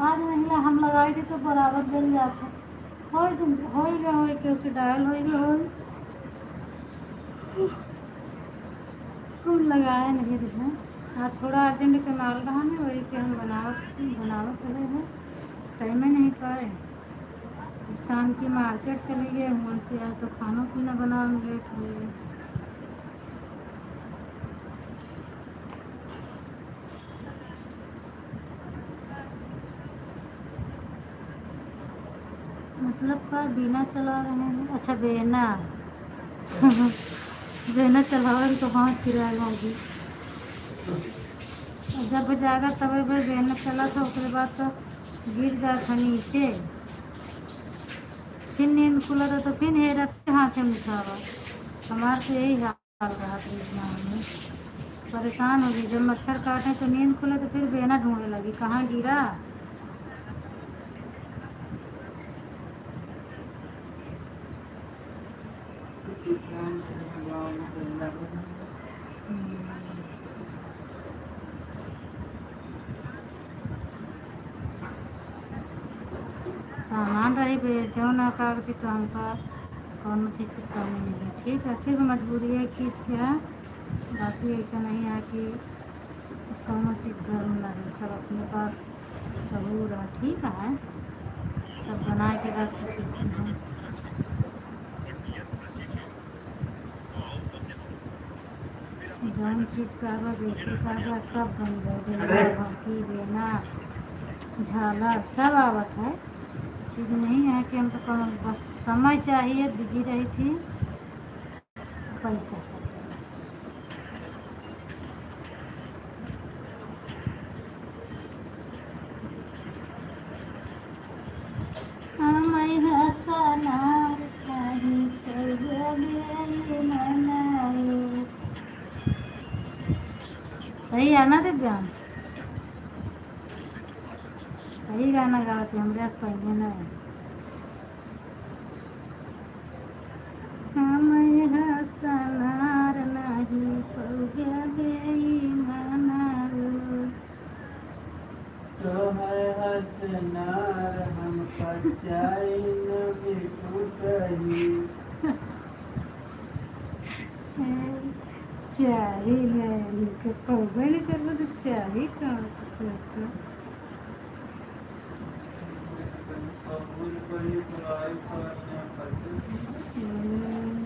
आज महिला हम लगाए थे तो बराबर बन जाता। होई तुम, होई गए, होई के उसे डायल होई गए, होई। हम लगाए नहीं रहे। आज थोड़ा अर्जेंट के माल रहा है, वही के हम बनावत, बनावत रहे हैं। टाइम नहीं पाए। शाम की मार्केट चली गए, हुआं से आए तो खाना पीना बनावे में लेट हो गया। मतलब का बेना चला रहे हैं? अच्छा, बेना। बेना चलावे तो हाथ पिराए लागी। जब जागा तब भाई बेना चला था, ओकरे बाद तो गिर जात है नीचे। फिर नींद खुला था तो फिर हेरा के हाथे में उठावा। हमार तो यही हाल रहा था इस गाँव में। परेशान हो गई, जब मच्छर काटे तो नींद खुले तो फिर बेना ढूंढे लगी, कहाँ गिरा। सामान रही बे, जौन ना कागज तो हमका कौनो चीज के कमी नहीं है, ठीक है। सिर्फ मजबूरी है एक चीज के है, बाकी ऐसा नहीं है कि कौनो चीज घर में ना रहे, सब अपने पास सहूर है, ठीक है, सब बना के रख सके छी हम। जौन चीज का बा, जैसे का बा, सब बन जाए। बेलवा, बांकी, बेना, झालर, सब आवत है। चीज नहीं है कि हमको कौनो, बस समय चाहिए, बिजी रही थी, पैसा चाहिए बस। हमई हसनार काहे कइले बेईमानाई। सही है ना दिव्यांश? सही गाना गावत है, हमरे से पहले ना है। हमई हसनार नाही पौगे बेईमानाऊ। तोहर हसनार हम पचाई न बिकुटही। चाही नहीं, के पौगे नहीं करबो तो चाही कहाँ से करबो? हम्म,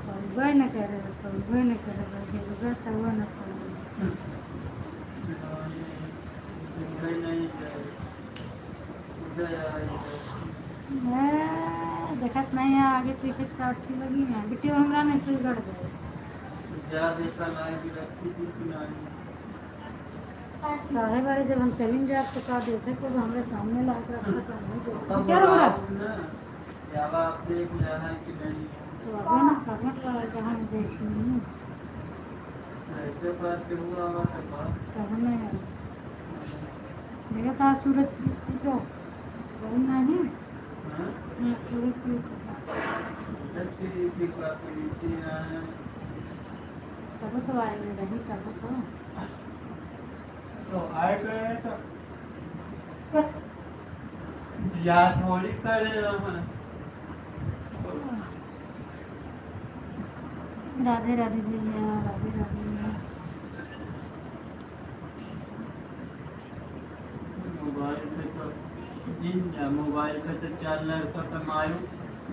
पौबे न करे, पौबे न करे, बस हेलबे तब न पौबे। ए, देखत नहीं है, आगे पीछे काट के लगी है। बिटिया हमरा में सुई गड़ गए। जा देखा ना कि रखी थी कि नहीं। काहे बारे जब हम चलिन जाब तो का देखे को हमरे सामने ला के रखा था, नहीं देखा। तब क्या बोला? ना, क्या बात देख लेना कि नहीं। तो अबे ना कमेंट लगा के हम देखी। ऐसे बात के हुआ हुआ तो बात। तब नहीं। देखा था सूरज को, वही नहीं। हाँ? हाँ, सूरज को। सूरज की, की बात हुई थी, हाँ। तब तो आए नहीं रही, तब तो। तो आए गए तो बियाह थोड़ी करे रहन। राधे राधे भैया, राधे राधे। मोबाइल पे तो दिन जा, मोबाइल पे तो चार लड़का कमायो,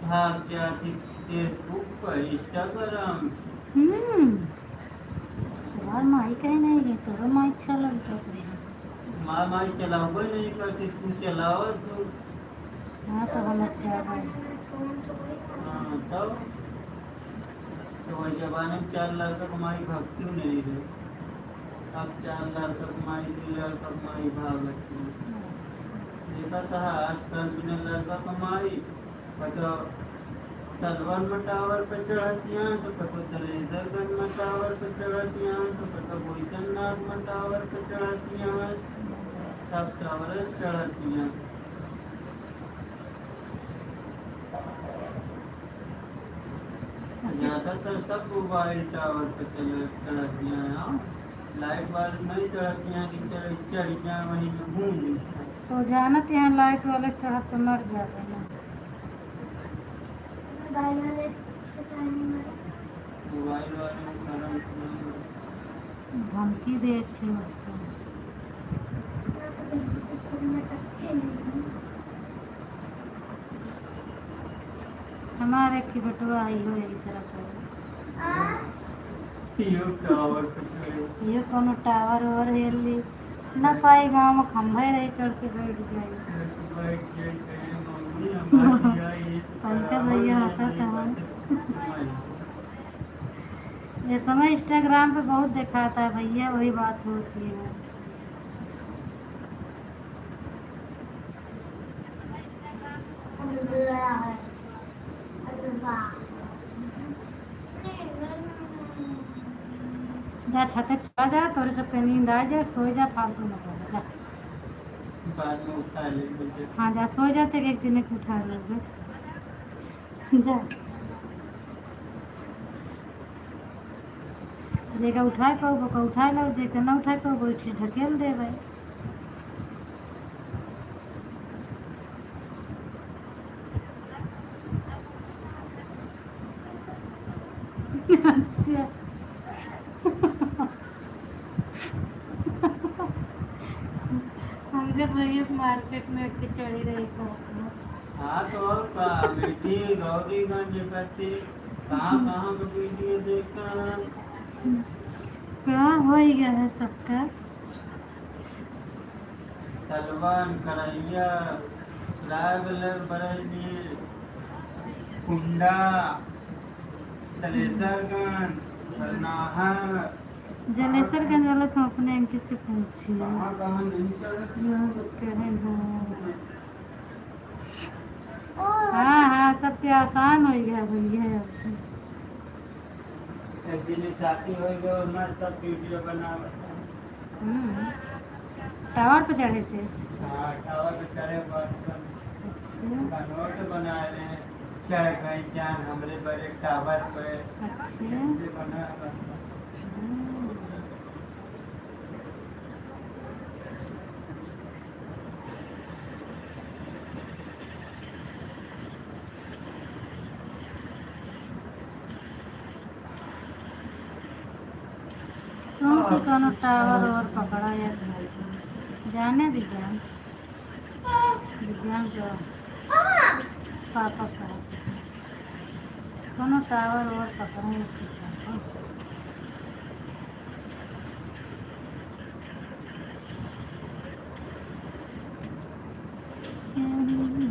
भाग जाती Facebook पर, Instagram। हम्म। तोहार माई कहे नहीं गई, तोरो माई अच्छा लड़का करे। माँ माई चलावे नहीं करती, तू चलावा तू। हाँ, तो हम अच्छा है। हाँ, तब तो वही जमाने में चार लड़का कमाई भक्ति नहीं रहे। अब चार लड़का कमाई, दो लड़का कमाई भागत है। देखा था आजकल बिना लड़का कमाई, कतो सलवन में टावर पे चढ़तियाँ, तो कतो दलेसरगंज में टावर पे चढ़तियाँ, तो कतो भुइसननाथ में टावर पे चढ़तियाँ, सब टावर चढ़तियाँ। ज्यादातर सब मोबाइल टावर पे चढ़, चढ़तियाँ हैं। लाइट वाले नहीं चढ़तियाँ कि चढ़, चढ़ जाए वहीं पे घूम जाए। तो जानत यहाँ लाइट वाले चढ़त तो मर जाते हैं। मोबाइल वाले से काहे नहीं मरे? मोबाइल वाले में करंट नहीं है। धमकी देत थी उसको। हमारे की बटुआ आई हो यही तरफ है। इहो टावर पे चढ़े। ये कोनो टावर ओवर हेल ली। ना पाई गाँव में खंभे रही चढ़ के बैठ जाए। बैठ जाए, कहे, "मम्मी, हमारी आई है।" पंकज भैया हंसत हवन। ये समय Instagram पे बहुत दिखाता है भैया, वही बात होती है। जा छते चला जा, तोरे सबके नींद आ जाए, सोए जा, फालतू मत बोल, जा। बाद में उठा लेंगे। हाँ, जा सोए जा, तेरे एक जने के उठा लेंगे। जा। जेका उठाए पाओ, ओका उठाए लो, जेका ना उठाए पाओ, ओका ढकेल देबे। अच्छा। हमके भैया मार्केट में एक चढ़ी रही था। हाँ, तो और का, बेटी गौरीगंज करती, कहाँ, कहाँ का वीडियो देखा है? का हो ही गया है सबका? सलवन, करैया, रायबरेली, कुंडा, दलेसरगंज, बरनाहा। जलेसरगंज वाला तो अपने इनके से पूछिए। कहाँ, कहाँ नहीं चढ़ती हैं? कहे हाँ। हाँ, हाँ, सबके आसान हो गया भैया। एक दिन शादी हो गई और मस्त वीडियो बनावत है। हम्म। टावर पे चढ़े से? हाँ, टावर पे चढ़े बात कर। अच्छा। बनवा के बना रहे हैं, चढ़ गई जान हमरे बड़े टावर पे। अच्छा। ऐसे बना रहता है। हम्म। तू भी कोनो टावर और पकड़ा या जाने दिव्यांश, दिव्यांश पापा का कोनो टावर और पकड़ा या।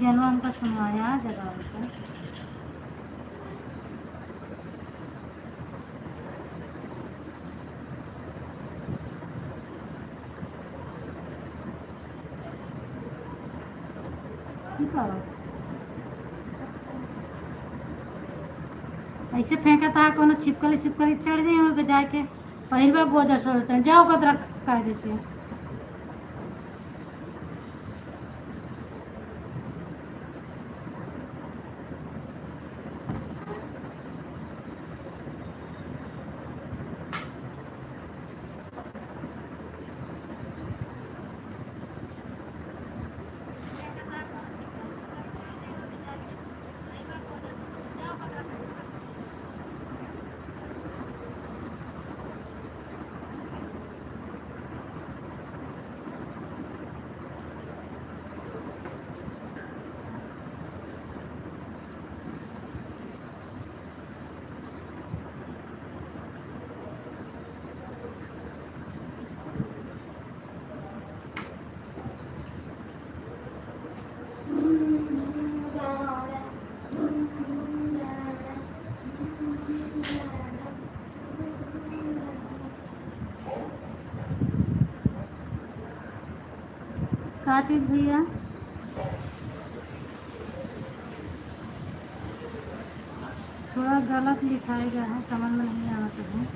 चलो, हमका सुनवाया जगावे के। ई का बा? ऐसे फेंकत है, कोनो छिपकली, छिपकली चढ़ जाई, ओके जाके पहिरवा गोजर सोचते हैं, जाओ कतरा कायदे से। का चीज भैया? थोड़ा गलत लिखाया गया है, समझ में नहीं आवत है।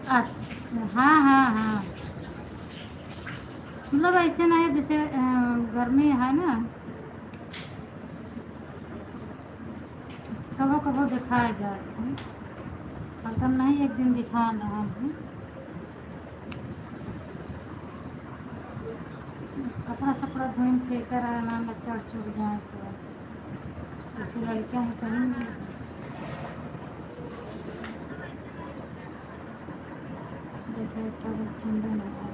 अच्छा, हाँ, हाँ, हाँ। मतलब ऐसे नहीं है, जैसे, अ, गर्मी है ना, कबो कबो दिखाए जात है, हरदम नहीं, एक दिन दिखा रहा हूँ। कपड़ा सपड़ा धोइन फेंकर है ना, चढ़ चुढ़ जाए तो। जैसे लड़कियां हैं, पहन ली। जैसे एक ठो ठंडे में है।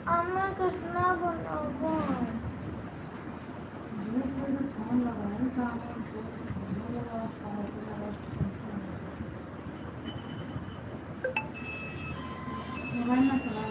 अम्मा, कितना बनाबो? मोबाइल ना चलाओ।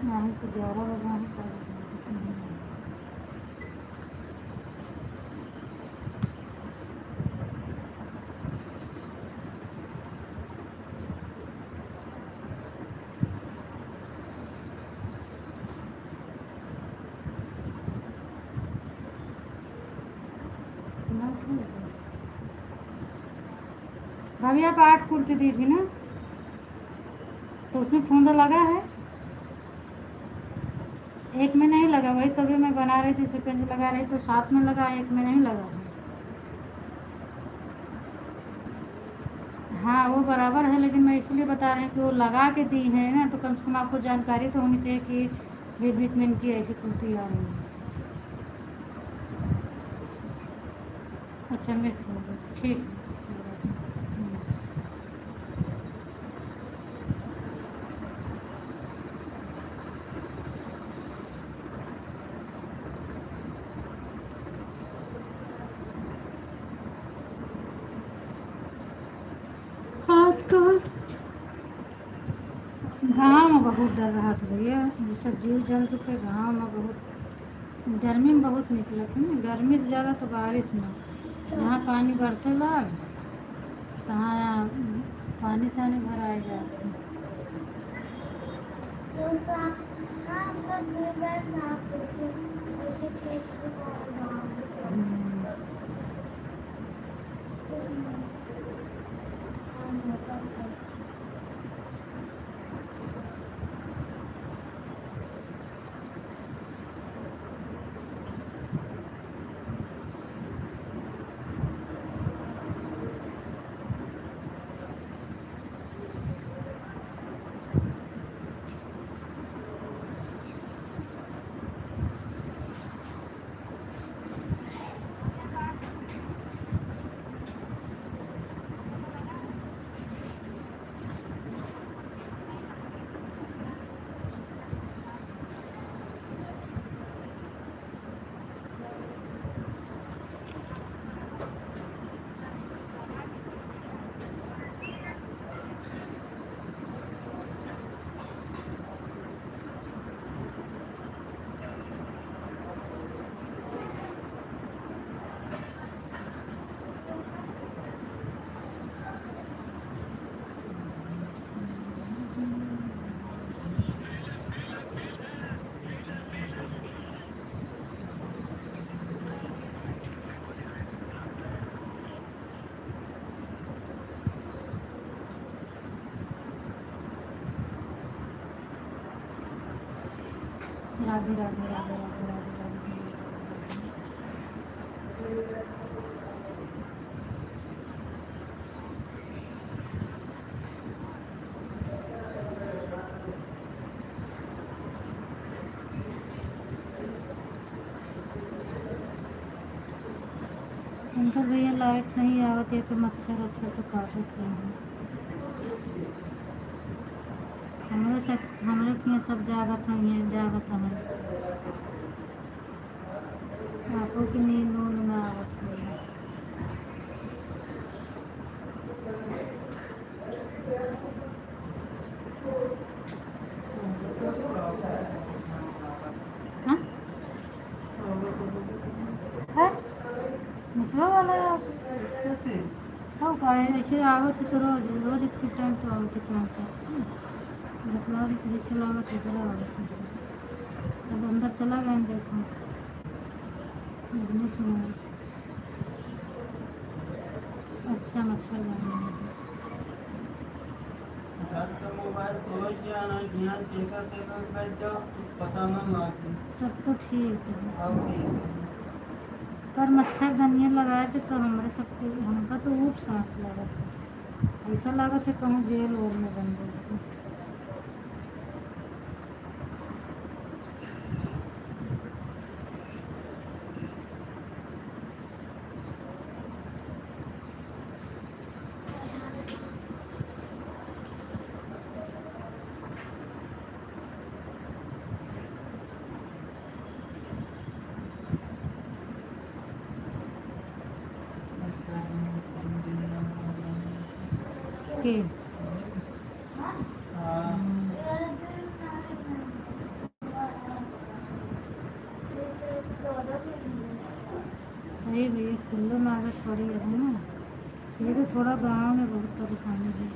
नाम से ग्यारह बजे हम कर देंगे। भाभी, आप आठ कुर्ती दी थी ना, तो उसमें फुंदा लगा है? एक में नहीं लगा भाई, तभी मैं बना रही थी, सीक्वेंस लगा रही तो साथ में लगा, एक में नहीं लगा। हाँ, वो बराबर है, लेकिन मैं इसलिए बता रही हूँ कि वो लगा के दी है ना, तो कम से कम आपको जानकारी तो होनी चाहिए कि बीच बीच में इनकी ऐसी कुर्ती आ रही है। अच्छा, मिक्स हो गया, ठीक है। हम्म। आजकल गाँव में बहुत डर रहत भैया, ये सब जीव जंतु के गाँव में बहुत, गर्मी में बहुत निकलत है ना, गर्मी से ज़्यादा तो बारिश में, जहाँ पानी बरसे लाग, तहाँ पानी सानी भराए जात है। तो साफ, हम सब घर बार साफ करके ऐसे खेत से बाहर डाल देते हैं। हम्म। राधे, राधे, राधे, राधे, राधे, राधे। उनकर भैया लाइट नहीं आवत है तो मच्छर उच्छर तो काटत रहे हैं। हमरे से, हमरे के यहाँ सब जागत हैं, ये जागत हैं। आपो की नींद ऊंद ना आवत है। हाँ? है? निचवा वाला है। तो का है, ऐसे आवत है तो रोज, रोज इतने टाइम तो आवत है, इतना टाइम। मतलब, जैसे लागत है, इधर आवत है। अब अंदर चला गया, देखो। इतने सुना। अच्छा, मच्छरदानी है। घर से मोबाइल खोल के आना, ध्यान देखा, देखा, बैठ जाओ, कुछ पता ना लागे। तब तो ठीक है। अब ठीक है। पर मच्छरदानी लगाए से तो हमरे सबके, हमका तो ऊब सांस लागत है। ऐसा लागत है कहूँ जेल वेल में बंद हो। के? सही भैया, खुल्लो में आदत पड़ी है ना, ये तो थोड़ा गाँव में बहुत परेशानी है।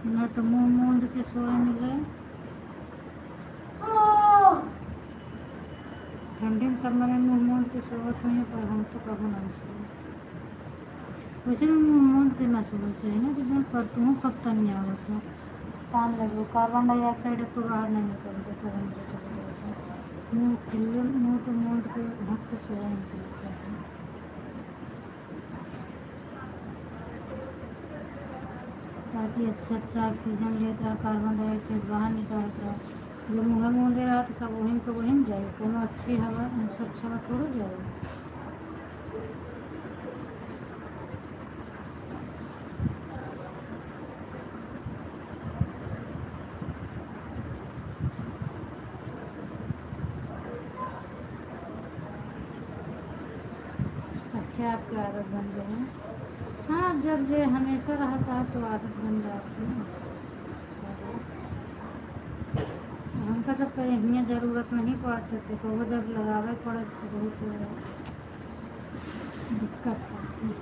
ना तो मुँह मूंद के सोए मिले। ठंडी में सब मने मुँह मूंद के सोवत हुई, पर हम तो कबो नहीं सोए। वैसे भी मुँह मूंद के ना सोवल चाहिए ना, कि जौन परतूहों खपता नहीं आवत है। तान लगे, कार्बन डाइऑक्साइड आपको बाहर नहीं निकलते, सब अंदर चले जाते हैं। मुँह खुले, मुँह तो मूंद के ढक के सोए निकलना चाहिए। ताकि कि अच्छा अच्छा oxygen लेत रहा, carbon dioxide बाहर निकालत रहा। जब मुँहे मुँह ले रहा तो सब वहीं के वहीं जाए, कोनो अच्छी हवा, स्वच्छ हवा थोड़ो जाए। अच्छा, आपके आदत बन गए हैं। हाँ, जब जे हमेशा रहता है तो आदत बन जाती है। हमका जब कहीं जरूरत नहीं पड़त तो वो जब लगावे पड़त तो बहुत दिक्कत होती।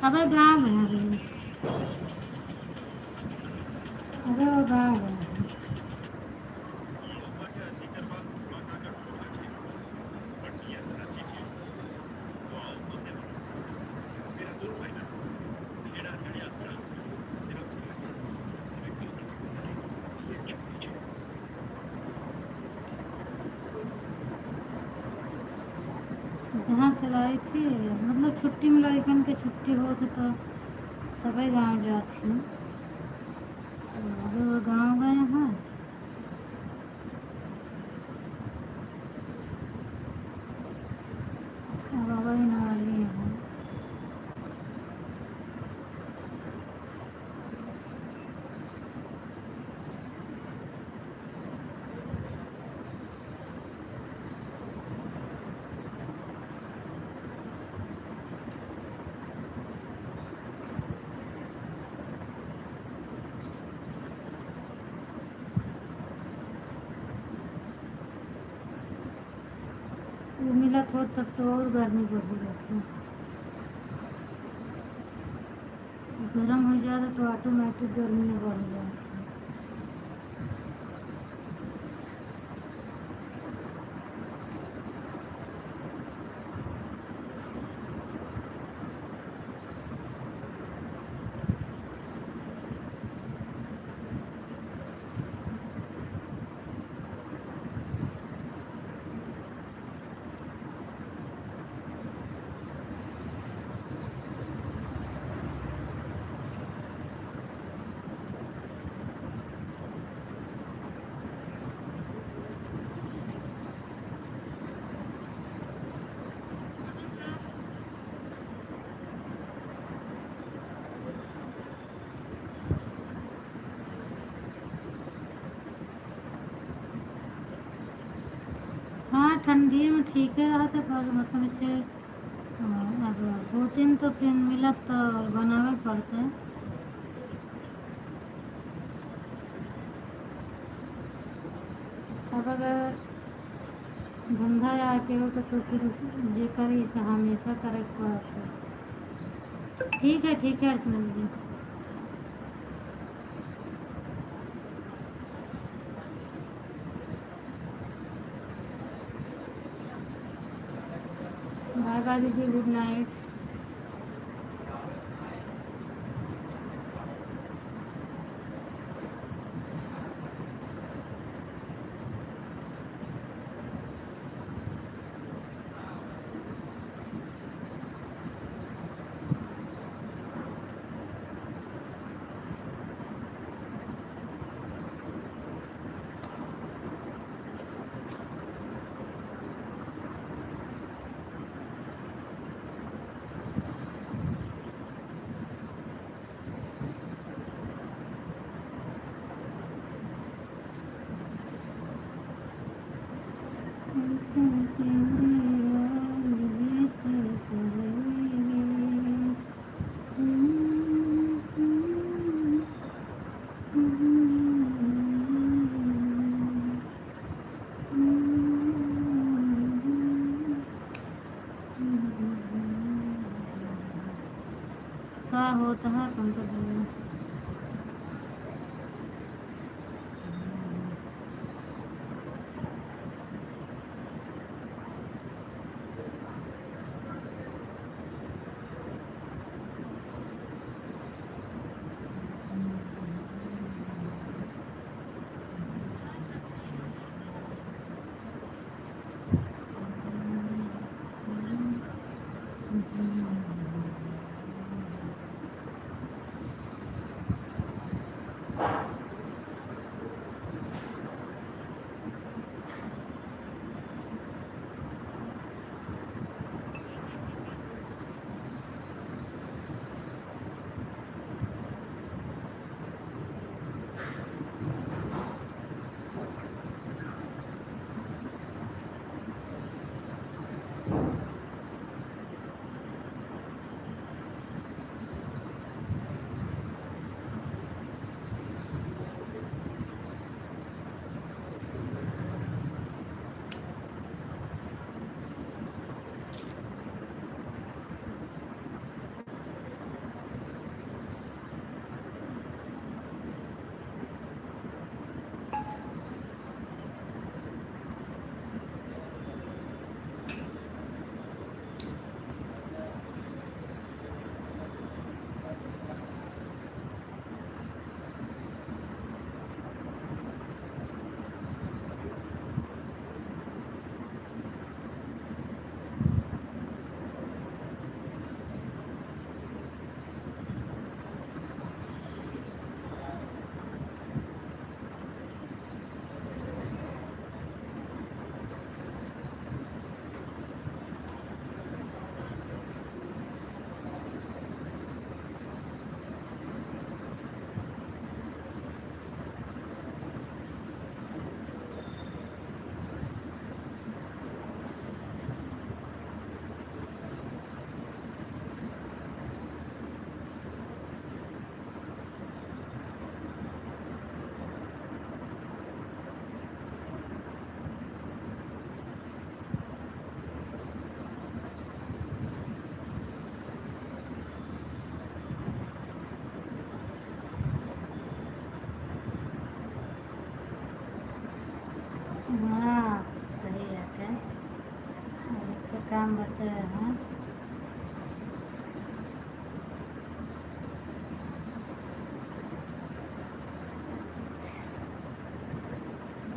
अबे गाँव गया रे। अबे वो गाँव गया। जहाँ से लाई थी, मतलब छुट्टी में लड़कन के छुट्टी होत है तो सबे गाँव जात थी। तो अभी वो गाँव गए हैं। अब अबे ना आई हैं। वो मिलत होत तब तो और गर्मी बढ़ी रहती। गरम हो जाता तो automatic गर्मी बढ़ जाती। हाँ, ठंडी में ठीके रहत है, पर मतलब इसे, अ, अब होतिन तो फिर मिलत तो बनावे पड़ते। अब अगर धंधा या के हो तो, तो फिर उस, जे करी से हमेशा करे के पड़त है। ठीक है, ठीक है अर्चना दीदी। बाय बाय दीदी, गुड नाइट। का होत है पंकज भैया? हाँ, सही है के। अब एक तो काम बचे है।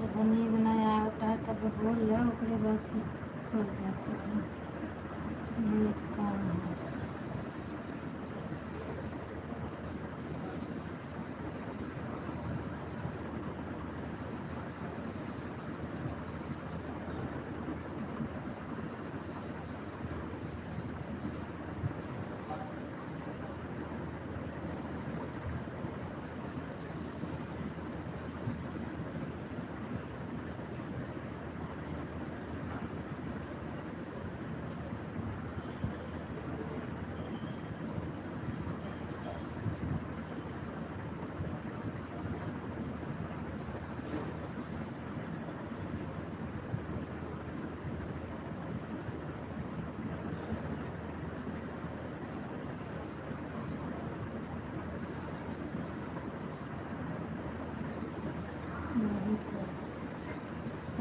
जब बनी बनाए आवत है, तब बोल ले, ओकरे बाद फिर सो जा सके। ये एक काम है।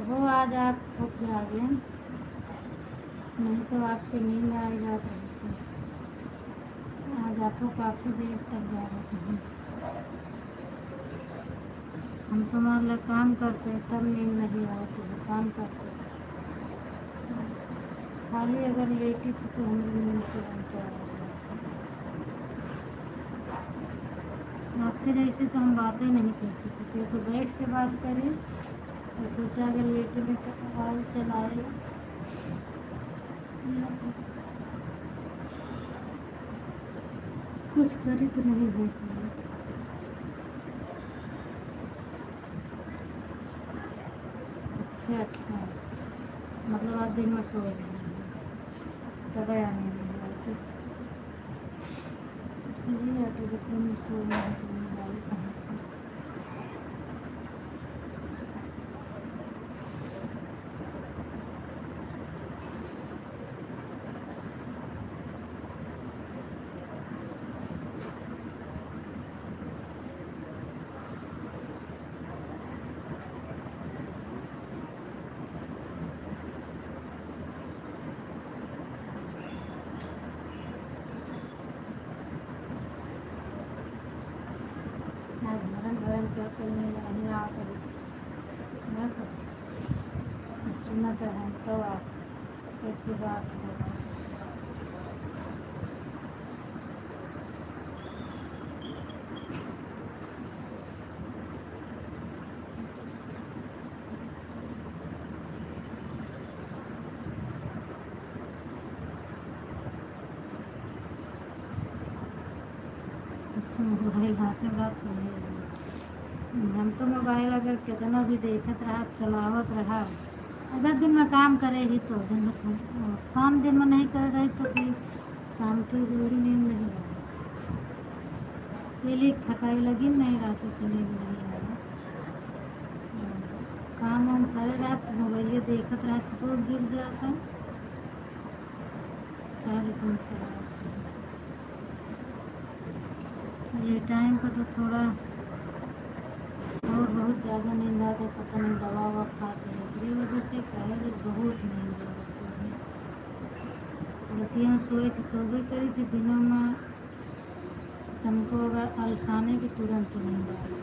वो आज आप उठ जाओगे, नहीं तो आपके नींद आएगा तो ऐसे। आज आपको काफ़ी देर तक जागत हैं। हम तुम्हारे लिए काम करते हैं, तब नींद नहीं आती है, काम करते हैं। खाली अगर लेटी थी तो हमें नींद तुरंत आ जाती। आपके जैसे तो हम बातें नहीं कर सकते, तो बैठ के बात करें। तो सोचा अगर लेटे में तो मोबाइल चलाए, कुछ करे तो नहीं हो पाए। अच्छा, अच्छा, मतलब आप दिन में सोए नहीं, तब आने नहीं आते। सही है, तो जब दिन में सोए नहीं तो मोबाइल कहाँ से? आज भरन भरन के कोई नहीं, नहीं आवत है। ना तो सुनत है तो आप कैसी बात है। अच्छा, मोबाइल हाथे बात तो नहीं है। हम तो मोबाइल अगर कितना भी देखत रहा, चलावत रहा, अगर दिन में काम करे ही तो, दिन में काम, काम दिन में नहीं कर रही तो फिर शाम के जल्दी नींद नहीं आवे। ये लिए थकाई लगी, नहीं रात को नींद नहीं आवे। काम वाम करे रहा तो मोबाइल देखत रहा तो गिर जाता। चाहे तुम चलाओ। ये टाइम पर तो थोड़ा और बहुत ज़्यादा नींद आ गई, पता नहीं दवा ववा खाते हैं, एकरी वजह से कहे कि बहुत नींद आ गई। रातिया में सोए थे, सोबे करी थी, दिनों में तनको अगर अलसाने की तुरंत नींद आ गई।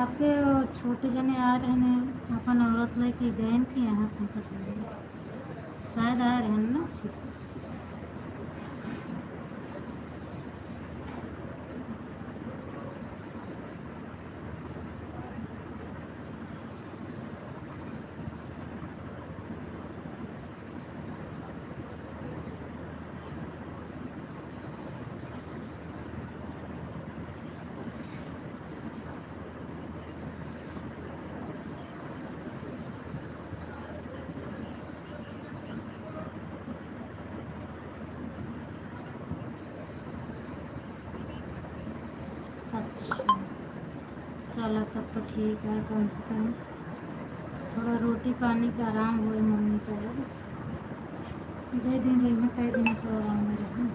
आपके वो छोटे जने आ रहे हैं, अपन औरत लेके गए इनके यहाँ पंकज भैया, शायद आ रहे हैं ना छोटे। अच्छा, चला तब तो ठीक है, कम से कम थोड़ा रोटी पानी का आराम होए मम्मी का। जय दिन रही, कई दिन तो आराम में रही।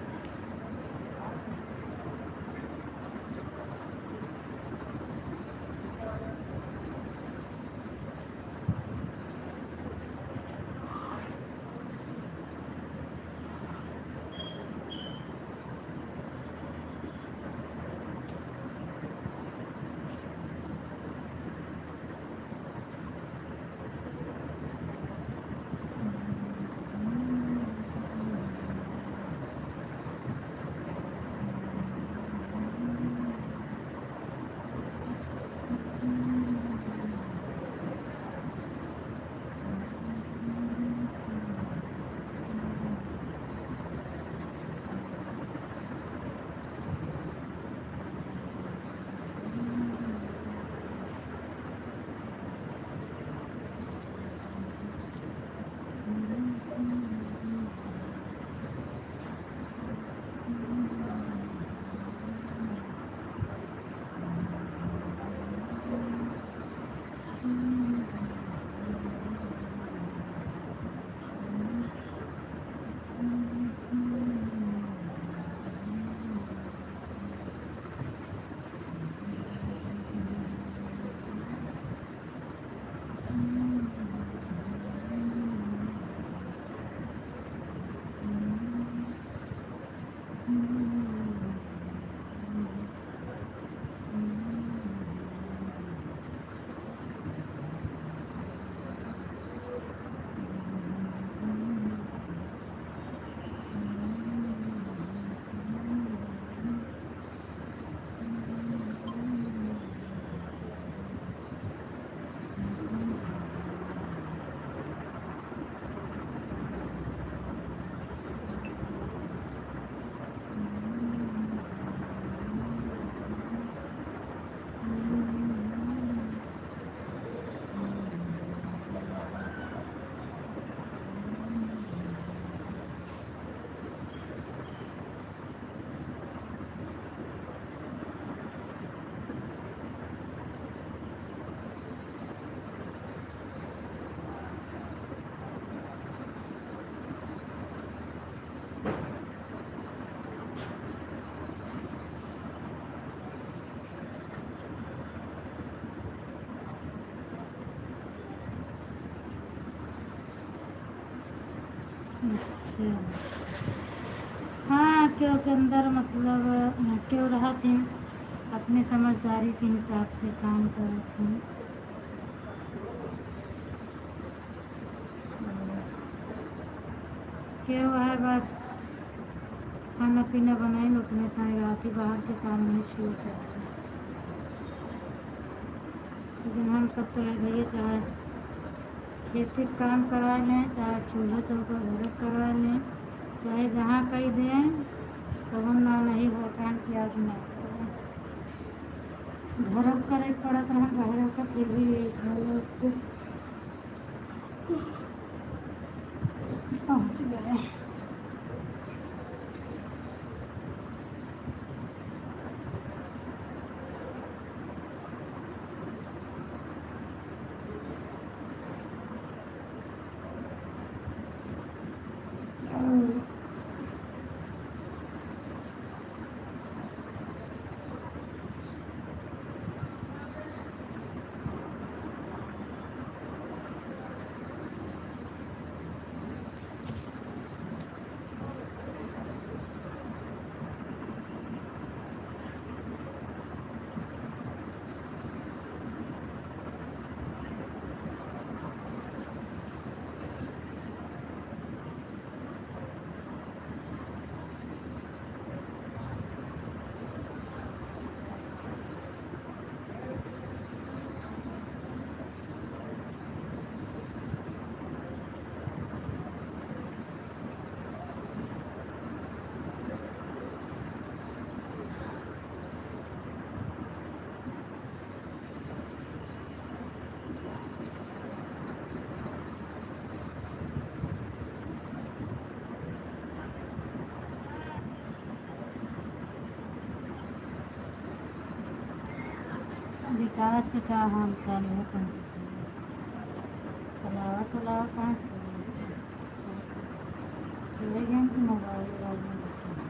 अच्छा। हाँ, केहू के अंदर मतलब, केहू रहत ही अपने समझदारी के हिसाब से काम करत ही। केहू है बस खाना पीना बनाई, उतने ताई रहत ही, बाहर के काम नहीं छुए चाहते। लेकिन हम सब तो है भैया, चाहे खेती के काम करा लें, चाहे चूल्हा चौका घर क करा लें, चाहे जहाँ कही दें, तब ना नहीं होता है कि आज ना करें। घर क करे के पड़त रहन, बाहर का फिर भी यही हाल है। पहुँच गए। विकास के का हाल चाल है, पंडित जी? चलावा तो लावा कहाँ से? सोए गए कि मोबाइल उबाइल में लगे हैं?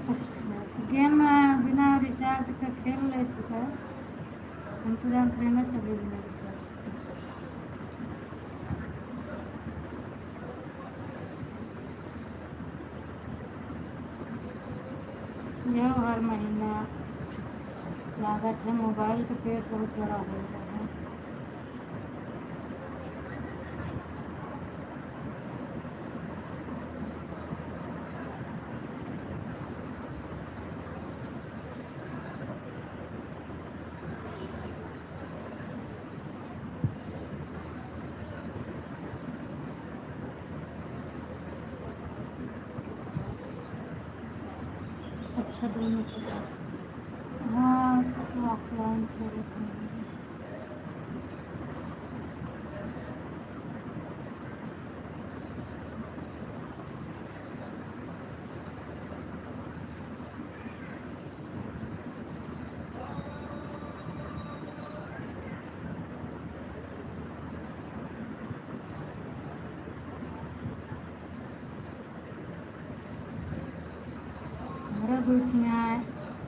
अच्छा, तो गेम, अ, बिना रिचार्ज का खेल लेत है। हम तो जानत रहे ना चले बिना रिचार्ज के। यह हर महीना लागत है, मोबाइल के पेट बहुत बड़ा हो गया है। अच्छा, दोनों को। हाँ, तो offline खेलत हैं। हमरा दुखिया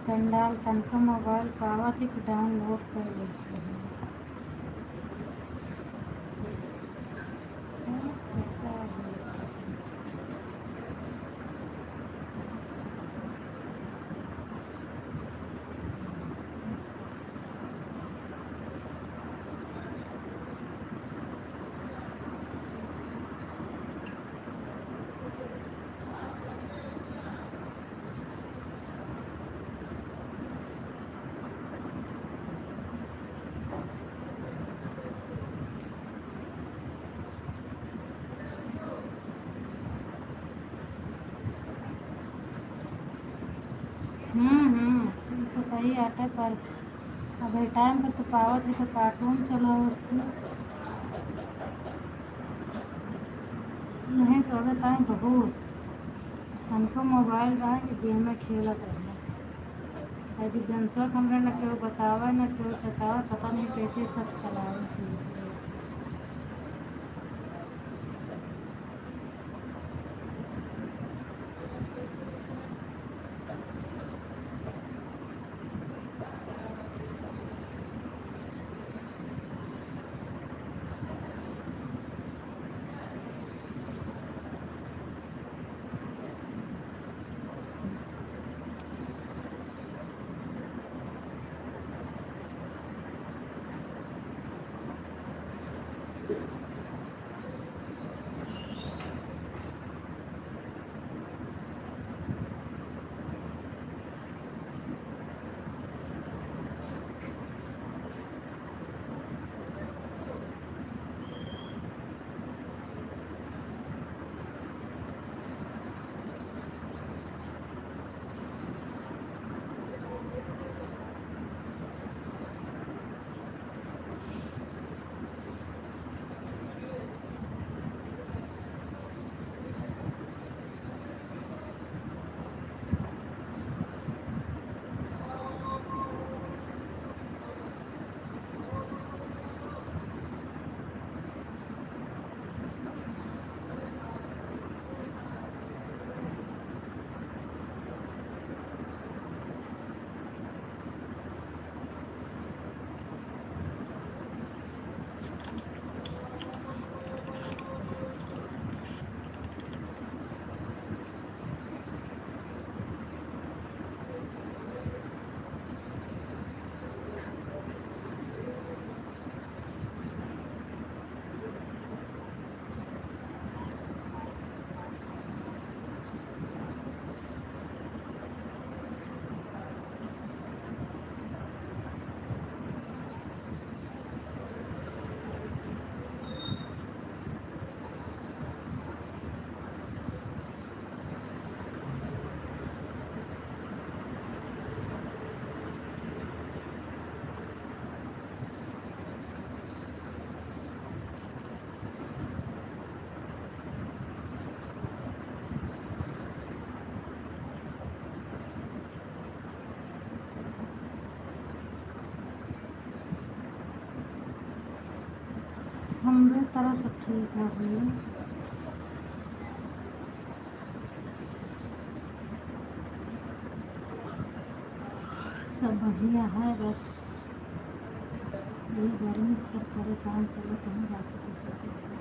चंडाल तनका मोबाइल पावत ही कि download कर लेते हैं। हम्म, हम्म, ई तो सही आटे, पर अबे टाइम पे तो पावत है तो cartoon चलावत है। नहीं तो अबे टाइम बहुत हमको मोबाइल रहा कि गेम में खेलत रहे। अभी दिनसक हमरा न केहू बतावे, न केहू चेतावे, पता नहीं कैसे सब चलावे सीख गए। और सब ठीक है भैया, सब बढ़िया है, बस यही गर्मी से सब परेशान चलत हैं, बाकी तो सब ठीक है।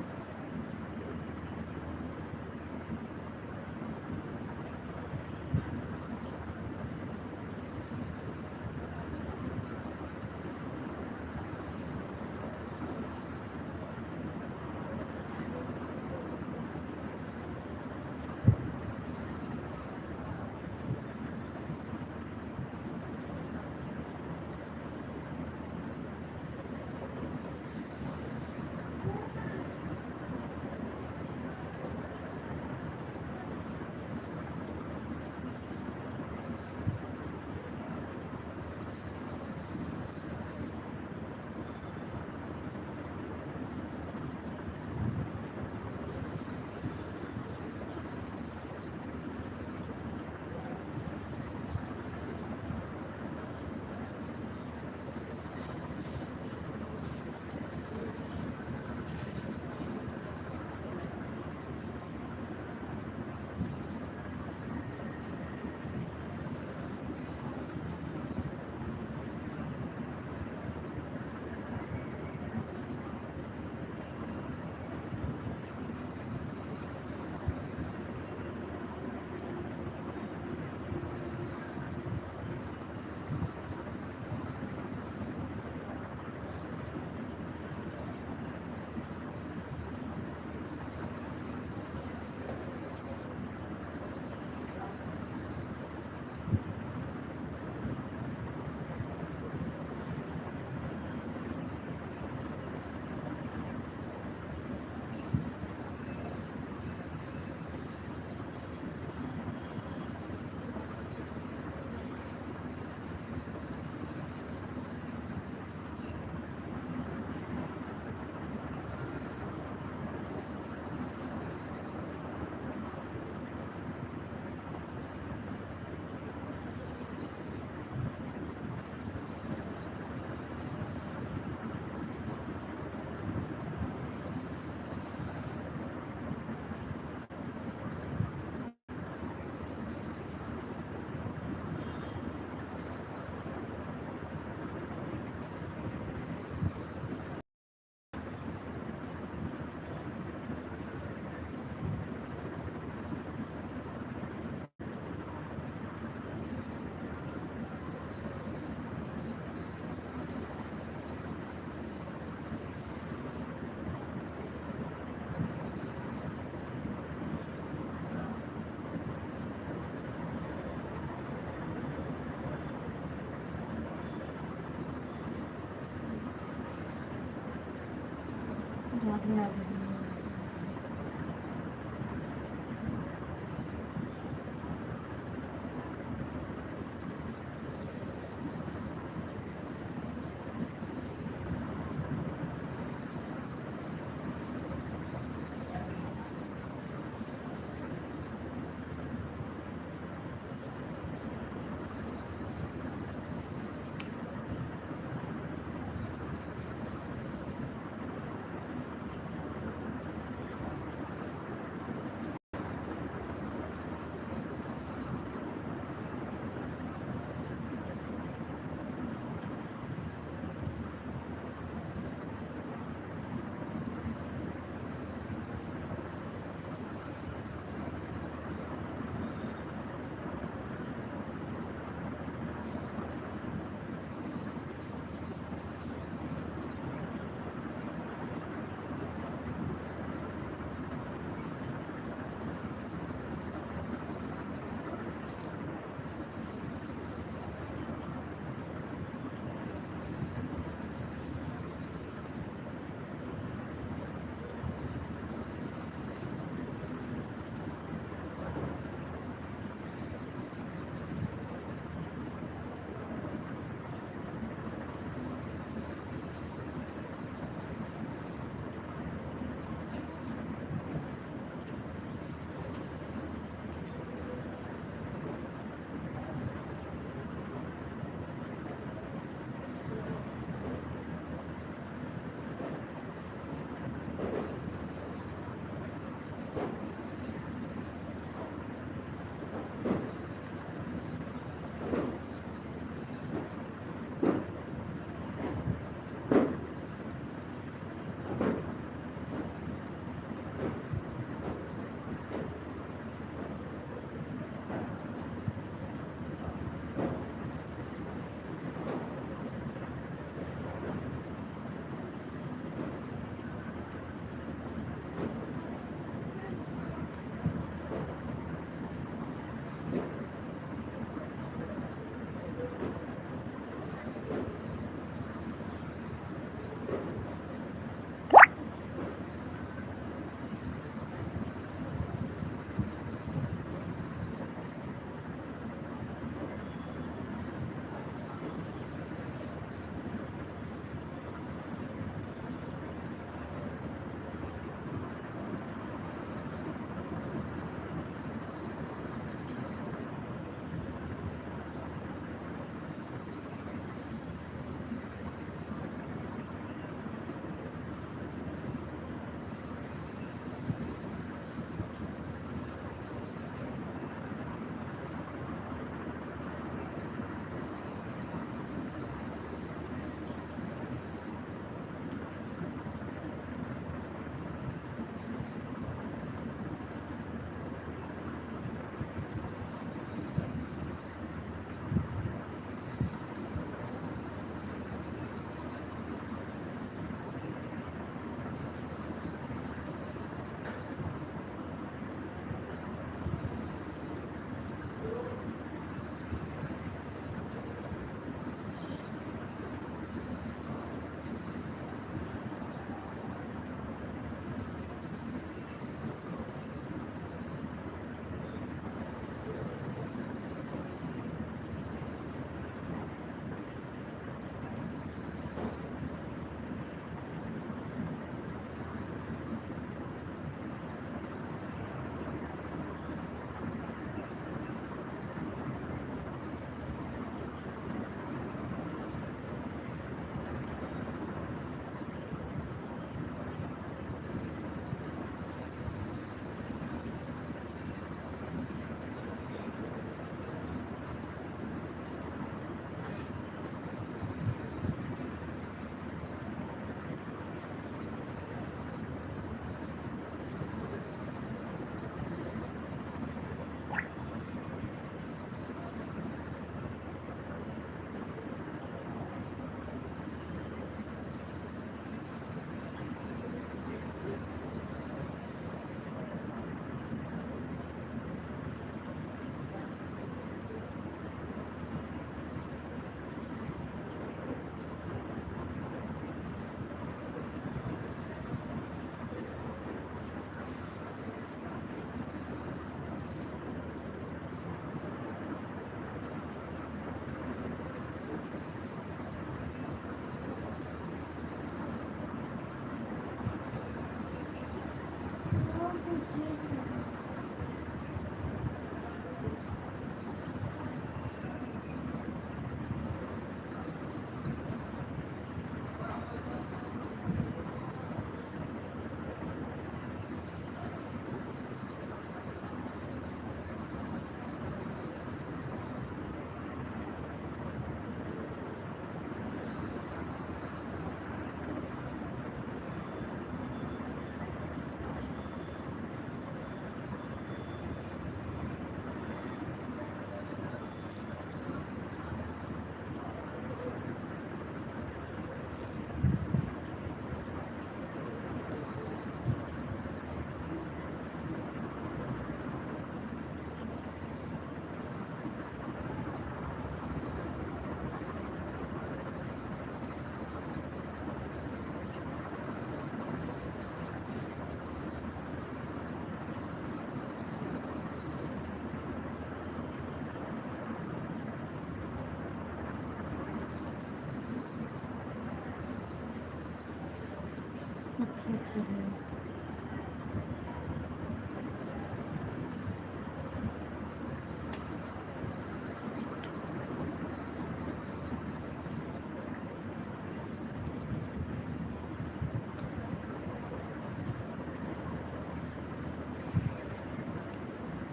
अच्छा, अच्छा भैया।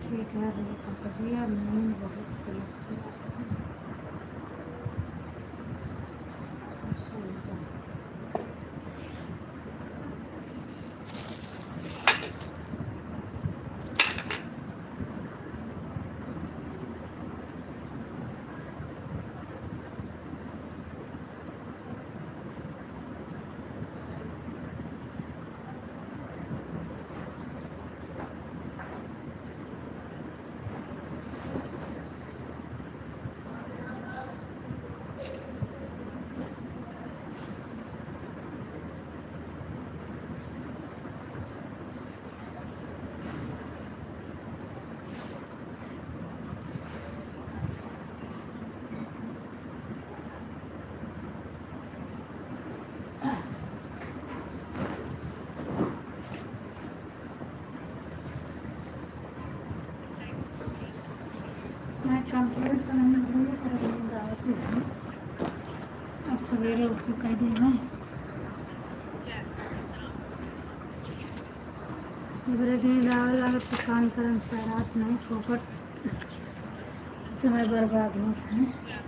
ठीक है, अभी पक गया, नींद बहुत तेज से आ रही है। मैं कंप्यूटर तो नहीं भूली, पर नींद आवत है। अब सवेरे उठ के कह देना। इबरे नींद आवे लागत तो काम करम से रात नहीं, फोकट समय बर्बाद होत है।